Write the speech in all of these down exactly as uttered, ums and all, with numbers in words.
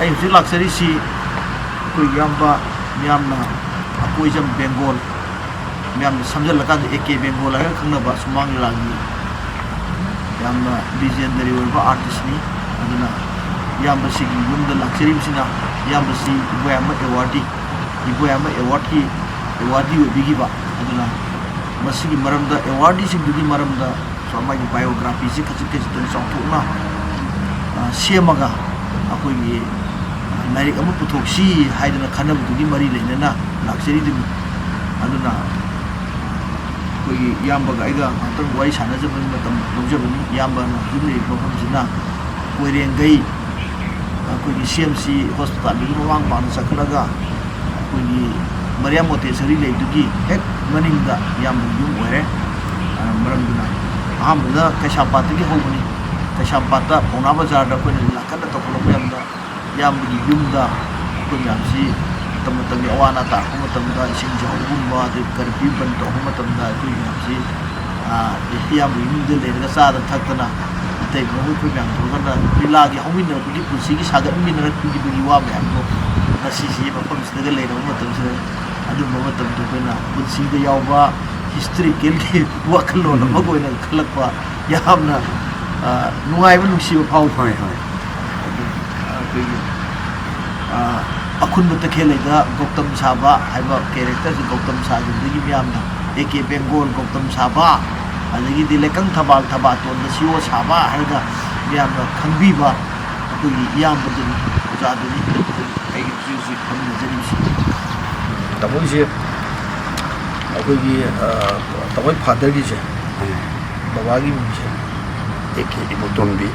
ꯑꯩ ꯍꯧꯖꯤꯛ ꯂꯥꯛꯆꯔꯤꯁꯤ ꯑꯩꯈꯣꯏ ꯏꯌꯥꯝꯕ, ꯃꯤꯌꯥꯝꯅ ꯑꯀꯣꯏꯖꯝ ꯕꯦꯡꯒꯣꯜ, ꯃꯤꯌꯥꯝꯅ ꯁꯝꯖꯜꯂꯀꯥꯟꯗ ꯑꯦ ꯀꯦ ꯕꯦꯡꯒꯣꯜ ꯍꯥꯏꯔꯒ ꯈꯪꯅꯕ ꯁꯨꯃꯥꯡ ꯂꯤꯂꯥꯒꯤ ꯌꯥꯝꯅ ꯂꯤꯖꯦꯟꯗꯔꯤ ꯑꯣꯏꯕ ꯑꯥꯔꯇꯤꯁꯅꯤ꯫ ꯑꯗꯨꯅ ꯏꯌꯥꯝꯕꯁꯤꯒꯤ ꯌꯨꯝꯗ ꯂꯥꯛꯆꯔꯤꯕꯁꯤꯅ ꯏꯌꯥꯝꯕꯁꯤ ꯏꯕꯣꯌꯥꯏꯃ ꯑꯦꯋꯥꯔꯗꯤ, ꯏꯕꯣꯌꯥꯏꯃ ꯑꯦꯋꯥꯔꯗꯀꯤ ꯑꯦꯋꯥꯔꯗꯤ ꯑꯣꯏꯕꯤꯈꯤꯕ꯫ ꯑꯗꯨꯅ ꯃꯁꯤꯒꯤ ꯃꯔꯝꯗ, ꯑꯦꯋꯥꯔꯗꯤꯁꯤꯡꯗꯨꯒꯤ ꯃꯔꯝꯗ ꯃꯥꯒꯤ ꯕꯥꯏꯑꯣꯒ꯭ꯔꯥꯐꯤꯁꯦ ꯈꯖꯤꯛ ꯈꯖꯤꯛꯇꯪ ꯆꯥꯎꯊꯣꯛꯅ, ꯑ, ꯁꯦꯝꯃꯒ ꯑꯩꯈꯣꯏꯒꯤ ꯂꯥꯏꯔꯤꯛ ꯑꯃ ꯄꯨꯊꯣꯛꯁꯤ ꯍꯥꯏꯗꯅ ꯈꯟꯅꯕꯗꯨꯒꯤ ꯃꯔꯤ ꯂꯩꯅꯅ ꯂꯥꯛꯆꯔꯤꯗꯨꯅꯤ꯫ ꯑꯗꯨꯅ ꯑꯩꯈꯣꯏꯒꯤ ꯏꯌꯥꯝꯕꯒ ꯑꯩꯒ ꯉꯥꯛꯇꯪ ꯋꯥꯔꯤ ꯁꯥꯟꯅꯖꯕꯒꯤ ꯃꯇꯝ ꯂꯧꯖꯕꯅꯤ꯫ ꯏꯌꯥꯝꯕꯅ ꯍꯧꯖꯤꯛ ꯂꯩꯔꯤꯕ ꯃꯐꯝꯁꯤꯅ ꯀꯣꯏꯔꯦꯡꯒꯩ ꯑꯩꯈꯣꯏꯒꯤ ꯁꯤ ꯑꯦꯝ ꯁꯤ ꯍꯣꯁꯄꯤꯇꯥꯜꯗꯒꯤ ꯃꯃꯥꯡ ꯄꯥꯛꯅ ꯆꯠꯈꯠꯂꯒ ꯑꯩꯈꯣꯏꯒꯤ ꯃꯔꯤꯌꯥ ꯃꯣꯇꯦꯁꯔꯤ ꯂꯩꯕꯗꯨꯒꯤ ꯍꯦꯛ ꯃꯅꯤꯡꯗ ꯏꯌꯥꯝꯕꯒꯤ ꯌꯨꯝ ꯑꯣꯏꯔꯦ꯫ ꯑ, ꯃꯔꯝꯗꯨꯅ ꯑꯍꯥꯟꯕꯗ ꯀꯩꯁꯥꯝꯄꯥꯠꯇꯒꯤ ꯍꯧꯕꯅꯤ꯫ ꯀꯩꯁꯥꯝꯄꯥꯠꯇ ꯄꯥꯎꯅꯥ ꯕꯖꯥꯔꯗ ꯑꯩꯈꯣꯏꯅ ꯂꯤꯂꯥ ꯀꯟꯅ ꯇꯧꯈꯠꯂꯛꯄ ꯃꯇꯝꯗ ꯏꯌꯥꯝꯕꯒꯤ ꯌꯨꯝꯗ ꯑꯩꯈꯣꯏ ꯃꯌꯥꯝꯁꯤ ꯃꯇꯝ ꯃꯇꯝꯒꯤ ꯑꯋꯥ ꯑꯅꯥ ꯇꯥꯔꯛꯄ ꯃꯇꯝꯗ, ꯏꯁꯤꯡ ꯆꯥꯎꯕꯒꯨꯝꯕ, ꯑꯗꯩ ꯀꯔꯐ꯭ꯌꯨ ꯕꯟ ꯇꯧꯕ ꯃꯇꯝꯗ ꯑꯩꯈꯣꯏ ꯃꯌꯥꯝꯁꯤ, ꯑ, ꯏꯌꯥꯝꯕꯒꯤ ꯌꯨꯝꯗ ꯂꯩꯔꯒ ꯆꯥꯗꯅ ꯊꯛꯇꯅ ꯑꯇꯩ ꯃꯈꯣꯏ ꯑꯩꯈꯣꯏ ꯃꯌꯥꯝ ꯇꯧꯔꯒ ꯂꯤꯂꯥꯒꯤ ꯍꯧꯃꯤꯟꯅꯔꯛꯄꯒꯤ ꯄꯨꯟꯁꯤꯒꯤ ꯁꯥꯒꯠꯃꯤꯟꯅꯔꯛꯄꯒꯤ ꯋꯥ ꯃꯌꯥꯝꯗꯣ ꯉꯁꯤꯁꯤ ꯃꯐꯝꯁꯤꯗꯒ ꯂꯩꯔꯕ ꯃꯇꯝꯁꯤꯗ ꯑꯗꯨꯝꯕ ꯃꯇꯝꯗꯣ ꯑꯩꯈꯣꯏꯅ ꯄꯨꯟꯁꯤꯗ ꯌꯥꯎꯕ ꯍꯤꯁꯇꯣꯔꯤꯀꯦꯜꯒꯤ ꯋꯥꯈꯜꯂꯣꯟ ꯑꯃꯒ ꯑꯣꯏꯅ ꯈꯜꯂꯛꯄ ꯌꯥꯝꯅ, ꯑ, ꯅꯨꯡꯉꯥꯏꯕ, ꯅꯨꯡꯁꯤꯕ ꯐꯥꯎꯏ꯫ ꯍꯣꯏ, ꯍꯣꯏ꯫ ꯑꯗꯨ ꯑꯩꯈꯣꯏꯒꯤ, ꯑ, ꯑꯈꯨꯟꯕ ꯇꯈꯦꯜꯂꯩꯗ ꯒꯧꯇꯝ ꯁꯥꯕ ꯍꯥꯏꯕ ꯀꯦꯔꯦꯛꯇꯔꯁꯤ ꯒꯧꯇꯝ ꯁꯥꯈꯤꯕꯗꯒꯤ ꯃꯤꯌꯥꯝꯅ ꯑꯦ ꯀꯦ ꯕꯦꯡꯒꯣꯜ, ꯒꯧꯇꯝ ꯁꯥꯕ, ꯑꯗꯒꯤꯗꯤ ꯂꯩꯀꯪ ꯊꯕꯥꯜ ꯊꯕꯥꯇꯣꯟꯗ ꯁꯤ ꯑꯣ ꯁꯥꯕ ꯍꯥꯏꯔꯒ ꯃꯤꯌꯥꯝꯅ ꯈꯪꯕꯤꯕ ꯑꯩꯈꯣꯏꯒꯤ ꯏꯌꯥꯝꯕꯗꯨꯅꯤ, ꯑꯣꯖꯥꯗꯨꯅꯤ꯫ ꯑꯩꯒꯤ ꯍꯧꯖꯤꯛ ꯍꯧꯖꯤꯛ ꯐꯝꯃꯤꯟꯅꯖꯔꯤꯕꯁꯤ꯫ ꯇꯥꯃꯣꯒꯤꯁꯦ ꯑꯩꯈꯣꯏꯒꯤ, ꯑ, ꯇꯥꯃꯣꯒꯤ ꯐꯥꯗꯔꯒꯤꯁꯦ, ꯕꯕꯥꯒꯤ ꯃꯤꯡꯁꯦ? ꯑꯦ ꯀꯦ ꯏꯕꯣꯇꯣꯝꯕꯤ꯫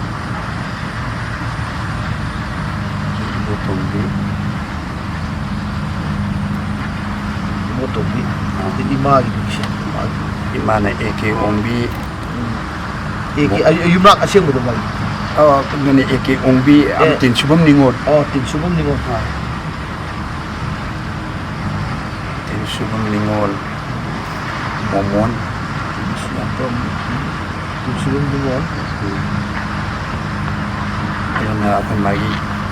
ꯏꯕꯣꯇꯣꯝꯕꯤ꯫ ꯏꯕꯣꯇꯣꯝꯕꯤ꯫ ꯑꯥ꯫ ꯑꯗꯒꯤ ꯏꯃꯥꯒꯤ ꯃꯤꯡꯁꯦ? ꯏꯃꯥꯅ A K Ongbi. Um. A K, ꯃꯣ- ꯑꯌꯨ-, ꯌꯨꯝꯅꯥꯛ ꯑꯁꯦꯡꯕꯗꯣ ꯃꯥꯒꯤ? ꯑꯥ, ꯑꯗꯨꯅꯦ, ꯑꯦ ꯀꯦ ꯑꯣꯡꯕꯤ, ꯑꯥ, ꯑꯦ꯫ ꯇꯤꯟꯁꯨꯕꯝ ꯅꯤꯉꯣꯜ꯫ ꯑꯣ, ꯇꯤꯟꯁꯨꯕꯝ ꯅꯤꯉꯣꯜ꯫ ꯑꯥ꯫ ꯇꯤꯟꯁꯨꯕꯝ ꯅꯤꯉꯣꯜ, ꯃꯣꯃꯣꯟ꯫ ꯇꯤꯟꯁꯨꯕꯝ ꯅꯤꯉꯣꯜ꯫ ꯎꯝ꯫ ꯑꯗꯨꯅ ꯑꯩꯈꯣꯏ ꯃꯥꯒꯤ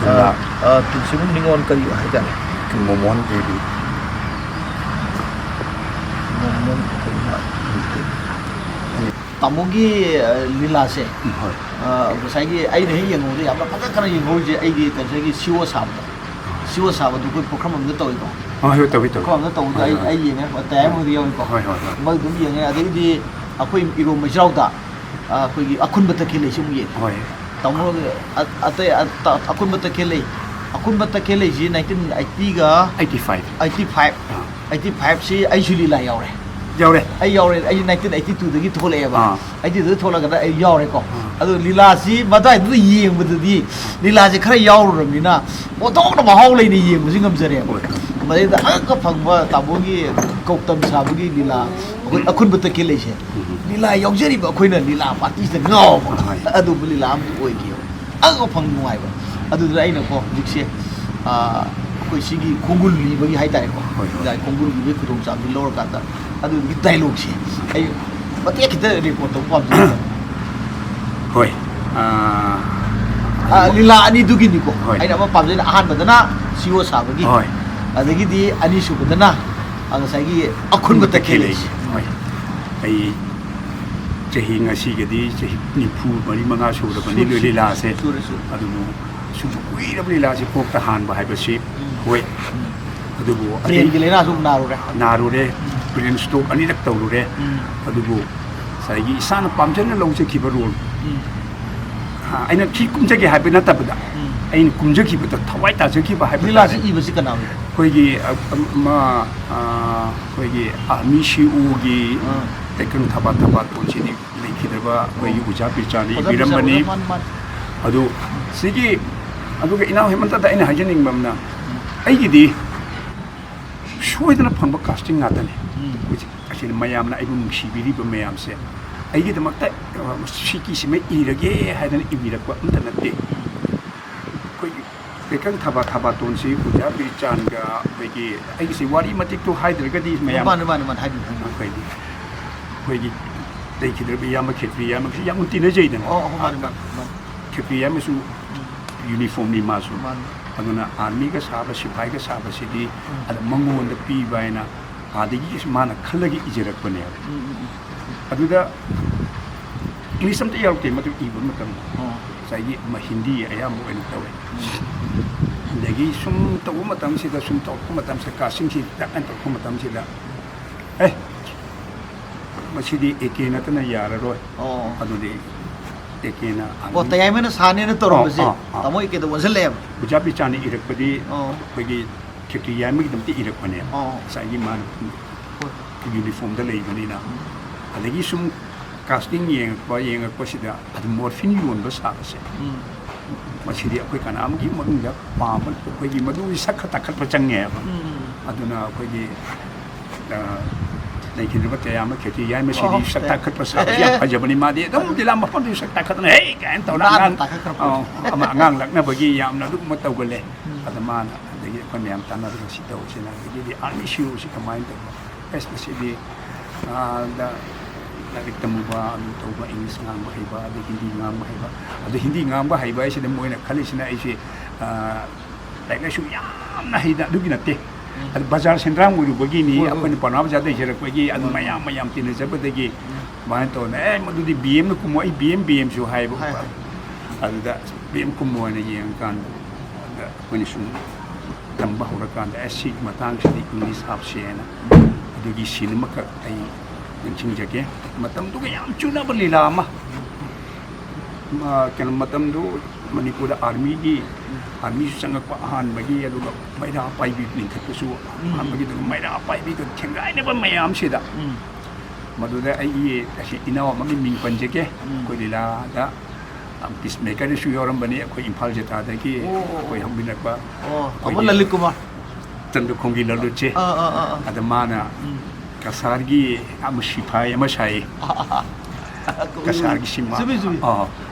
ꯑ, ꯑ, ꯄ꯭ꯔꯤꯟꯁꯤꯄꯜ ꯅꯤꯉꯣꯜ ꯀꯔꯤ ꯍꯥꯏꯇꯥꯔꯦ? ꯃꯣꯃꯣꯟ ꯗꯦꯕꯤ꯫ ꯃꯣꯃꯣꯟ ꯀꯔꯤ ꯍꯥꯏ? ꯇꯥꯃꯣꯒꯤ, ꯑ, ꯂꯤꯂꯥꯁꯦ, ꯎꯝ, ꯍꯣꯏ꯫ ꯑ, ꯉꯁꯥꯏꯒꯤ ꯑꯩꯅ ꯍꯦꯛ ꯌꯦꯡꯍꯧꯕꯗ ꯌꯥꯝꯅ ꯐꯖꯈ꯭ꯔ ꯌꯦꯡꯍꯧꯔꯤꯁꯦ ꯑꯩꯒꯤ ꯀꯩꯅꯣꯒꯤ ꯁꯤ ꯑꯣ ꯁꯥꯕꯗꯣ꯫ ꯁꯤ ꯑꯣ ꯁꯥꯕꯗꯣ ꯑꯩꯈꯣꯏ ꯄꯨꯈ꯭ꯔꯝꯕꯝꯗ ꯇꯧꯋꯤꯀꯣ꯫ ꯑ, ꯍꯣꯏ, ꯇꯧꯏ, ꯇꯧꯏ꯫ ꯄꯨꯈ꯭ꯔꯝꯕꯝꯗ ꯇꯧꯕꯗꯣ ꯍꯣꯏ, ꯑꯩ, ꯍꯣꯏ꯫ ꯑꯩ ꯌꯦꯡꯉꯦ, ꯇꯌꯥꯏꯃꯗꯤ ꯌꯥꯎꯏꯀꯣ꯫ ꯍꯣꯏ, ꯍꯣꯏ, ꯍꯣꯏ꯫ ꯃꯣꯏ ꯑꯗꯨꯝ ꯌꯦꯡꯉꯦ꯫ ꯑꯗꯒꯤꯗꯤ ꯑꯩꯈꯣꯏ ꯏꯔꯣꯝ ꯃꯩꯖꯥꯎꯗ, ꯑ, ꯑꯩꯈꯣꯏꯒꯤ ꯑꯈꯨꯟꯕ ꯇꯈꯦꯜ ꯂꯩꯁꯤ ꯑꯃꯨꯛ ꯌꯦꯡꯉꯦ꯫ ꯍꯣꯏ꯫ ꯇꯥꯃꯣ, ꯑ-, ꯑꯇꯩ, ꯑ-, ꯇ-, ꯑꯈꯨꯟꯕ ꯇꯈꯦꯜ ꯂꯩ꯫ ꯑꯈꯨꯟꯕ ꯇꯈꯦꯜ ꯂꯩꯁꯤ nineteen eighty ꯒ eighty five꯫ Eighty five꯫ ꯑꯥ꯫ Eighty five ꯁꯤ ꯑꯩꯁꯨ ꯂꯤꯂꯥ ꯌꯥꯎꯔꯦ꯫ ꯌꯥꯎꯔꯦ? ꯑꯩ ꯌꯥꯎꯔꯦ꯫ ꯑꯩ nineteen eighty two ꯗꯒꯤ ꯊꯣꯛꯂꯛꯑꯦꯕ꯫ ꯑꯥ꯫ Eighty two ꯗꯒꯤ ꯊꯣꯛꯂꯛꯑꯒꯅ ꯑꯩ ꯌꯥꯎꯔꯦꯀꯣ꯫ ꯑꯥ꯫ ꯑꯗꯣ ꯂꯤꯂꯥꯁꯤ ꯃꯗꯨꯋꯥꯏꯗꯨꯗ ꯌꯦꯡꯕꯗꯗꯤ ꯂꯤꯂꯥꯁꯤ ꯈꯔ ꯌꯥꯎꯔꯨꯔꯕꯅꯤꯅ ꯑꯣꯟꯊꯣꯛꯅ ꯃꯍꯥꯎ ꯂꯩꯅ ꯌꯦꯡꯕꯁꯤ ꯉꯝꯖꯔꯦꯕ꯫ ꯍꯣꯏ꯫ ꯃꯗꯩꯗ ꯑꯉꯛꯄ ꯐꯪꯕ ꯇꯥꯃꯣꯒꯤ ꯀꯧꯇꯝ ꯁꯥꯕꯒꯤ ꯂꯤꯂꯥ, ꯑꯩꯈꯣꯏ ꯑꯈꯨꯟꯕ ꯇꯈꯦꯜ ꯂꯩꯁꯦ꯫ ꯎꯝ꯫ ꯂꯤꯂꯥ ꯌꯥꯎꯖꯔꯤꯕ ꯑꯩꯈꯣꯏꯅ ꯂꯤꯂꯥ ꯄꯥꯔꯇꯤꯁꯤꯗ ꯉꯥꯎꯕ꯫ ꯍꯣꯏ꯫ ꯑꯗꯨꯒꯨꯝꯕ ꯂꯤꯂꯥ ꯑꯃꯁꯨ ꯑꯣꯏꯈꯤꯑꯕ꯫ ꯑꯉꯛꯄ ꯐꯪ ꯅꯨꯡꯉꯥꯏꯕ꯫ ꯑꯗꯨꯗꯨꯅ ꯑꯩꯅꯀꯣ ꯍꯧꯖꯤꯛꯁꯦ, ꯑꯥ, ꯑꯩꯈꯣꯏ ꯁꯤꯒꯤ ꯈꯣꯡꯒꯨꯜ ꯂꯤꯕꯒꯤ ꯍꯥꯏꯇꯥꯔꯦꯀꯣ꯫ ꯍꯣꯏ, ꯍꯣꯏ꯫ ꯂꯤꯂꯥꯒꯤ ꯈꯣꯡꯒꯨꯜ ꯂꯤꯕꯒꯤ ꯈꯨꯗꯣꯡꯆꯥꯕꯗꯨ ꯂꯧꯔꯀꯥꯟꯗ ꯑꯗꯨꯗꯨꯒꯤ ꯗꯥꯏꯂꯣꯛꯁꯦ ꯑꯩ ꯃꯇꯦꯛ ꯈꯤꯇ ꯔꯦꯀꯣꯔꯠ ꯇꯧꯕ ꯄꯥꯝꯖꯩ꯫ ꯍꯣꯏ꯫ ꯑꯥ, ꯑꯥ, ꯂꯤꯂꯥ ꯑꯅꯤꯗꯨꯒꯤꯅꯤꯀꯣ꯫ ꯍꯣꯏ꯫ ꯑꯩꯅ ꯑꯃ ꯄꯥꯝꯖꯩꯅ ꯑꯍꯥꯟꯕꯗꯅ ꯁꯤ ꯑꯣ ꯁꯥꯕꯒꯤ꯫ ꯍꯣꯏ꯫ ꯑꯗꯒꯤꯗꯤ ꯑꯅꯤꯁꯨꯕꯗꯅ, ꯑꯥ, ꯉꯁꯥꯏꯒꯤ ꯑꯈꯨꯟꯕ ꯇꯈꯦꯜ ꯂꯩꯁꯦ꯫ ꯍꯣꯏ꯫ ꯑꯩ ꯆꯍꯤ ꯉꯁꯤꯒꯗꯤ ꯆꯍꯤ ꯅꯤꯐꯨ ꯃꯔꯤ ꯃꯉꯥ ꯁꯨꯔꯕꯅꯤ ꯁꯨꯔꯦ, ꯁꯨꯔꯦ꯫ ꯂꯤꯂꯥꯁꯦ꯫ ꯁꯨꯔꯦ, ꯁꯨꯔꯦ꯫ ꯑꯗꯨꯕꯨ ꯁꯨꯝ ꯀꯨꯏꯔꯕ ꯂꯤꯂꯥꯁꯤ ꯀꯣꯛꯇ ꯍꯥꯟꯕ ꯍꯥꯏꯕꯁꯤ ꯎꯝ꯫ ꯍꯣꯏ꯫ ꯎꯝ꯫ ꯑꯗꯨꯕꯨ ꯑꯇꯩ ꯕ꯭ꯔꯦꯟꯒꯤ ꯂꯥꯏꯅꯥꯁꯨ ꯑꯃꯨꯛ ꯅꯥꯔꯨꯔꯦ꯫ ꯅꯥꯔꯨꯔꯦ꯫ ꯎꯝ꯫ ꯕ꯭ꯔꯦꯟ ꯁ꯭ꯇ꯭ꯔꯣꯛ ꯑꯅꯤꯔꯛ ꯇꯧꯔꯨꯔꯦ꯫ ꯎꯝ꯫ ꯑꯗꯨꯕꯨ ꯉꯁꯥꯏꯒꯤ ꯏꯁꯥꯅ ꯄꯥꯝꯖꯅ ꯂꯧꯖꯈꯤꯕ ꯔꯣꯜ, ꯎꯝ꯫ ꯑ, ꯑꯩꯅ ꯁꯤ ꯀꯨꯝꯖꯒꯦ ꯍꯥꯏꯕ ꯅꯠꯇꯕꯗ, ꯎꯝ꯫ ꯑꯩꯅ ꯀꯨꯝꯖꯈꯤꯕꯗ ꯊꯋꯥꯏ ꯇꯥꯖꯈꯤꯕ ꯍꯥꯏꯕ ꯂꯤꯂꯥꯁꯤ ꯇꯥꯔꯦ꯫ ꯏꯕꯁꯤ ꯀꯅꯥ ꯑꯣꯏꯒꯦ? ꯑꯩꯈꯣꯏꯒꯤ, ꯑ, ꯑꯃ, ꯑ, ꯑꯩꯈꯣꯏꯒꯤ ꯑꯥꯔꯃꯤ ꯁꯤ ꯑꯣꯒꯤ ꯑꯥ꯫ ꯇꯥꯏꯀꯪ ꯊꯕꯥ ꯊꯕꯥꯇꯣꯟꯁꯤꯗꯤ ꯂꯩꯈꯤꯗ꯭ꯔꯕ ꯑꯩꯈꯣꯏꯒꯤ ꯑꯣ꯫ ꯑꯣꯖꯥ ꯕꯤꯔꯆꯥꯟꯅ ꯑꯣꯖꯥ ꯏꯕꯤꯔꯝꯕꯅꯤ꯫ ꯕꯤꯔꯆꯥꯟ, ꯃꯥꯅꯤ, ꯃꯥꯅꯤ꯫ ꯑꯗꯨ ꯁꯤꯒꯤ, ꯑꯗꯨꯒ ꯏꯅꯥꯎ ꯍꯦꯃꯟꯇꯗ ꯑꯩꯅ ꯍꯥꯏꯖꯅꯤꯡꯕ ꯑꯃꯅ, ꯎꯝ꯫ ꯑꯩꯒꯤꯗꯤ ꯁꯣꯏꯗꯅ ꯐꯪꯕ ꯀꯥꯁꯇꯤꯡ ꯉꯥꯛꯇꯅꯤ꯫ ꯎꯝ꯫ ꯍꯧꯖꯤꯛ ꯑꯁꯤꯅ ꯃꯌꯥꯝꯅ ꯑꯩꯕꯨ ꯅꯨꯡꯁꯤꯕꯤꯔꯤꯕ ꯃꯌꯥꯝꯁꯦ ꯑꯩꯒꯤꯗꯃꯛꯇ, ꯑ, ꯁꯤꯒꯤꯁꯤꯃ ꯏꯔꯒꯦ ꯍꯥꯏꯗꯅ ꯏꯕꯤꯔꯛꯄ ꯑꯝꯇ ꯅꯠꯇꯦ꯫ ꯑꯩꯈꯣꯏꯒꯤ ꯇꯥꯏꯀꯪ ꯊꯕꯥ ꯊꯕꯥꯇꯣꯟꯁꯤ ꯑꯣꯖꯥ ꯕꯤꯔꯆꯥꯟꯒ ꯑꯩꯈꯣꯏꯒꯤ, ꯑꯩꯒꯤꯁꯤ ꯋꯥꯔꯤ ꯃꯇꯤꯛꯇꯣ ꯍꯥꯏꯗ꯭ꯔꯒꯗꯤ ꯃꯌꯥꯝ ꯃꯥꯅꯦ, ꯃꯥꯅꯦ, ꯃꯥꯅꯦ, ꯍꯥꯏꯕꯤꯌꯨ, ꯍꯥꯏꯕꯤꯌꯨ꯫ ꯑꯩꯈꯣꯏꯒꯤ, ꯑꯩꯈꯣꯏꯒꯤ ꯂꯩꯈꯤꯗ꯭ꯔꯕ ꯏꯌꯥꯝꯕ ꯈꯦꯇ꯭ꯔꯤ ꯏꯌꯥꯝꯕꯒꯤꯁꯨ ꯌꯥꯝ ꯇꯤꯟꯅꯖꯩꯗꯅ꯫ ꯑꯣ, ꯑꯣ, ꯃꯥꯅꯦ, ꯃꯥꯅꯦ, ꯃꯥꯅꯦ꯫ ꯈꯦꯇ꯭ꯔꯤ ꯏꯌꯥꯝꯕꯁꯨ ꯎꯝ꯫ ꯌꯨꯅꯤꯐꯣꯔꯝꯅꯤ ꯃꯥꯁꯨ꯫ ꯃꯥꯅꯤ꯫ ꯑꯗꯨꯅ ꯑꯥꯔꯃꯤꯒ ꯁꯥꯕ, ꯁꯤꯐꯥꯏꯒ ꯁꯥꯕꯁꯤꯗꯤ ꯎꯝ꯫ ꯑꯗ ꯃꯉꯣꯟꯗ ꯄꯤꯕ ꯍꯥꯏꯅ ꯑꯥꯗꯒꯤ ꯃꯥꯅ ꯈꯜꯂꯒ ꯏꯖꯔꯛꯄꯅꯦꯕ꯫ ꯎꯝ, ꯎꯝ, ꯎꯝ꯫ ꯑꯗꯨꯗ ꯏꯪꯂꯤꯁ ꯑꯝꯇ ꯌꯥꯎꯔꯛꯇꯦ ꯃꯗꯨ ꯏꯕ ꯃꯇꯝꯗ꯫ ꯑꯣ꯫ ꯉꯁꯥꯏꯒꯤ ꯃ-, ꯍꯤꯟꯗꯤ ꯑꯌꯥꯝꯕ ꯑꯣꯏꯅ ꯇꯧꯋꯦ꯫ ꯑꯗꯒꯤ ꯁꯨꯝ ꯇꯧꯕ ꯃꯇꯝꯁꯤꯗ, ꯁꯨꯝ ꯇꯧꯔꯛꯄ ꯃꯇꯝꯁꯤꯗ, ꯀꯥꯁꯇꯤꯡꯁꯤ ꯇꯛ ꯍꯥꯏꯅ ꯇꯧꯔꯛꯄ ꯃꯇꯝꯁꯤꯗ, "ꯑꯦ, ꯃꯁꯤꯗꯤ ꯑꯦ ꯀꯦ ꯅꯠꯇꯅ ꯌꯥꯔꯔꯣꯏ"꯫ ꯑꯣ꯫ ꯑꯗꯨꯗꯤ ꯑꯦ ꯀꯦꯅ ꯑꯣ, ꯇꯌꯥꯏꯃꯅ ꯁꯥꯅꯦꯅ ꯇꯧꯔꯝꯕꯁꯦ ꯑꯥ, ꯑꯥ, ꯑꯥ꯫ ꯇꯥꯃꯣ ꯑꯦ ꯀꯦꯗ ꯑꯣꯟꯁꯤꯜꯂꯛꯑꯦꯕ꯫ ꯎꯖꯥ ꯕꯤꯆꯥꯅ ꯏꯔꯛꯄꯗꯤ ꯑꯣ꯫ ꯑꯩꯈꯣꯏꯒꯤ ꯈꯦꯇ꯭ꯔꯤ ꯌꯥꯏꯃꯒꯤꯗꯃꯛꯇ ꯏꯔꯛꯄꯅꯦ꯫ ꯑꯣ꯫ ꯉꯁꯥꯏꯒꯤ ꯃꯥꯅ ꯍꯣꯏ꯫ ꯌꯨꯅꯤꯐꯣꯔꯝꯗ ꯂꯩꯕꯅꯤꯅ꯫ ꯑꯗꯒꯤ ꯁꯨꯝ ꯀꯥꯁꯇꯤꯡ ꯌꯦꯡꯉꯛꯄ, ꯌꯦꯡꯉꯛꯄꯁꯤꯗ ꯑꯗꯨꯝ ꯃꯣꯔꯐꯤꯟ ꯌꯣꯟꯕ ꯁꯥꯕꯁꯦ, ꯎꯝ꯫ ꯃꯁꯤꯗꯤ ꯑꯩꯈꯣꯏ ꯀꯅꯥ ꯑꯃꯒꯤ ꯃꯅꯨꯡꯗ ꯄꯥꯝꯕ, ꯑꯩꯈꯣꯏꯒꯤ ꯃꯗꯨꯒꯤ ꯁꯛ ꯈꯔ ꯇꯥꯈꯠꯄ ꯆꯪꯉꯦꯕ꯫ ꯎꯝ꯫ ꯑꯗꯨꯅ ꯑꯩꯈꯣꯏꯒꯤ, ꯑ, ꯂꯩꯈꯤꯗ꯭ꯔꯕ ꯇꯌꯥꯏꯃ ꯈꯦꯇ꯭ꯔꯤ ꯌꯥꯏꯃꯁꯤꯗꯤ ꯑꯣ, ꯁꯛ ꯇꯌꯥꯏ-, ꯇꯥꯈꯠꯄ ꯁꯥꯕꯁꯤ ꯌꯥꯝ ꯐꯖꯕꯅꯤ꯫ ꯃꯥꯗꯤ ꯑꯗꯨꯝ ꯂꯤꯂꯥ ꯃꯐꯝꯗꯨ ꯁꯛ ꯇꯥꯈꯠꯇꯅ "ꯍꯦ" ꯀꯥꯏꯅ ꯇꯧꯔ ꯅꯥꯟꯅ ꯑꯉꯥꯡ, ꯇꯥꯈꯠꯈ꯭ꯔꯕ꯫ ꯑ, ꯑꯃ ꯑꯉꯥꯡ ꯂꯛꯅꯕꯒꯤ ꯌꯥꯝꯅ ꯑꯗꯨꯒꯨꯝꯕ ꯇꯧꯒꯜꯂꯦ꯫ ꯎꯝ꯫ ꯑꯗ ꯃꯥꯅ, ꯑꯗꯒꯤ ꯑꯩꯈꯣꯏ ꯃꯌꯥꯝ ꯇꯥꯟꯅꯔꯒ ꯁꯤ ꯇꯧꯁꯤꯅ, ꯑꯗꯒꯤꯗꯤ ꯑꯥꯔꯃꯤ ꯁꯤꯌꯨꯁꯤ ꯀꯃꯥꯏꯅ ꯇꯧꯕ? ꯑꯁ, ꯃꯁꯤꯗꯤ, ꯑ, ꯗ ꯂꯥꯏꯔꯤꯛ ꯇꯝꯃꯨꯕ, ꯑꯗꯨ ꯇꯧꯕ, ꯏꯪꯂꯤꯁ ꯉꯥꯡꯕ ꯍꯩꯕ, ꯑꯗꯩ ꯍꯤꯟꯗꯤ ꯉꯥꯡꯕ ꯍꯩꯕ꯫ ꯑꯗꯣ ꯍꯤꯟꯗꯤ ꯉꯥꯡꯕ ꯍꯩꯕ ꯍꯥꯏꯁꯤꯗ ꯃꯣꯏꯅ ꯈꯜꯂꯤꯁꯤꯅ ꯑꯩꯁꯦ, ꯑ, ꯂꯥꯏꯔꯤꯛ ꯂꯥꯏꯁꯨ ꯌꯥꯝꯅ ꯍꯩꯗ, ꯑꯗꯨꯒꯤ ꯅꯠꯇꯦ꯫ ꯎꯝ꯫ ꯑꯗꯨ ꯕꯖꯥꯔ ꯁꯦꯟꯗ꯭ꯔꯥꯡ ꯑꯣꯏꯔꯨꯕꯒꯤꯅꯤ, ꯍꯣꯏ, ꯍꯣꯏ꯫ ꯑꯩꯈꯣꯏꯅ ꯄꯥꯎꯅꯥ ꯕꯖꯥꯔꯗ ꯂꯩꯖꯔꯛꯄꯒꯤ ꯑꯗꯨ ꯍꯣꯏ, ꯍꯣꯏ꯫ ꯃꯌꯥꯝ ꯃꯌꯥꯝ ꯇꯤꯟꯅꯖꯕꯗꯒꯤ ꯑꯗꯨꯃꯥꯏꯅ ꯇꯧꯗꯅ, "ꯑꯦ, ꯃꯗꯨꯗꯤ ꯕꯤ ꯑꯦꯝꯅ ꯀꯨꯝꯃꯣ, ꯑꯩ ꯕꯤ ꯑꯦꯝ, ꯕꯤ ꯑꯦꯝꯁꯨ" ꯍꯥꯏꯕ꯫ ꯍꯥꯏ, ꯍꯥꯏ꯫ ꯑꯗꯨꯗ ꯕꯤ ꯑꯦꯝ ꯀꯨꯝꯃꯣ ꯍꯥꯏꯅ ꯌꯦꯡꯉꯀꯥꯟꯗ, ꯑꯗ ꯑꯩꯈꯣꯏꯅ ꯁꯨꯝ ꯇꯝꯕ ꯍꯧꯔꯀꯥꯟꯗ, "ꯑꯦ, ꯁꯤꯒꯤ ꯃꯇꯥꯡꯁꯤꯗꯤ ꯏꯪꯂꯤꯁ ꯍꯥꯞꯁꯦꯅ" ꯑꯗꯨꯒꯤ ꯁꯤꯟ ꯑꯃꯈꯛ ꯑꯩ ꯅꯤꯡꯁꯤꯡꯖꯒꯦ꯫ ꯃꯇꯝꯗꯨꯒ ꯌꯥꯝ ꯆꯨꯅꯕ ꯂꯤꯂꯥ ꯑꯃ, ꯃ-, ꯀꯩꯅꯣ, ꯃꯇꯝꯗꯨ ꯃꯅꯤꯄꯨꯔꯗ ꯑꯥꯔꯃꯤꯒꯤ, ꯑꯥꯔꯃꯤꯁꯨ ꯆꯪꯉꯛꯄ ꯑꯍꯥꯟꯕꯒꯤ, ꯑꯗꯨꯒ ꯃꯩꯔꯥ ꯄꯥꯏꯕꯤ ꯂꯤꯡꯈꯠꯄꯁꯨ ꯎꯝ꯫ ꯑꯍꯥꯟꯕꯒꯤ, ꯑꯗꯨꯒ ꯃꯩꯔꯥ ꯄꯥꯏꯕꯤꯒ ꯊꯦꯡꯒꯥꯏꯅꯕ ꯃꯌꯥꯝꯁꯤꯗ, ꯎꯝ꯫ ꯃꯗꯨꯗ ꯑꯩꯒꯤ ꯑꯁꯤ ꯏꯅꯥꯎ ꯑꯃꯒꯤ ꯃꯤꯡ ꯄꯟꯖꯒꯦ꯫ ꯎꯝ꯫ ꯑꯩꯈꯣꯏ ꯂꯤꯂꯥꯗ ꯄꯤꯁ ꯃꯦꯀꯔꯗꯁꯨ ꯌꯥꯎꯔꯝꯕꯅꯤ, ꯑꯩꯈꯣꯏ ꯏꯝꯐꯥꯜ ꯖꯤꯂꯥꯗꯒꯤ ꯑꯣ, ꯑꯣ, ꯑꯣ꯫ ꯑꯩꯈꯣꯏ ꯍꯧꯃꯤꯟꯅꯔꯛꯄ ꯑꯣ, ꯑꯩꯈꯣꯏꯒꯤ ꯇꯥꯃꯣ ꯂꯂꯤꯠ ꯀꯨꯃꯥꯔ꯫ ꯆꯟꯗ꯭ꯔꯈꯣꯡꯒꯤ ꯂꯂꯨꯠꯁꯦ꯫ ꯑꯥ, ꯑꯥ, ꯑꯥ, ꯑꯥ꯫ ꯑꯗ ꯃꯥꯅ ꯎꯝ꯫ ꯀꯁꯥꯔꯒꯤ ꯑꯃ ꯁꯤꯐꯥꯏ ꯑꯃ ꯁꯥꯏ꯫ ꯀꯁꯥꯔꯒꯤ ꯁꯤꯃꯥ꯫ ꯆꯨꯝꯃꯤ, ꯆꯨꯝꯃꯤ꯫ ꯑꯥ,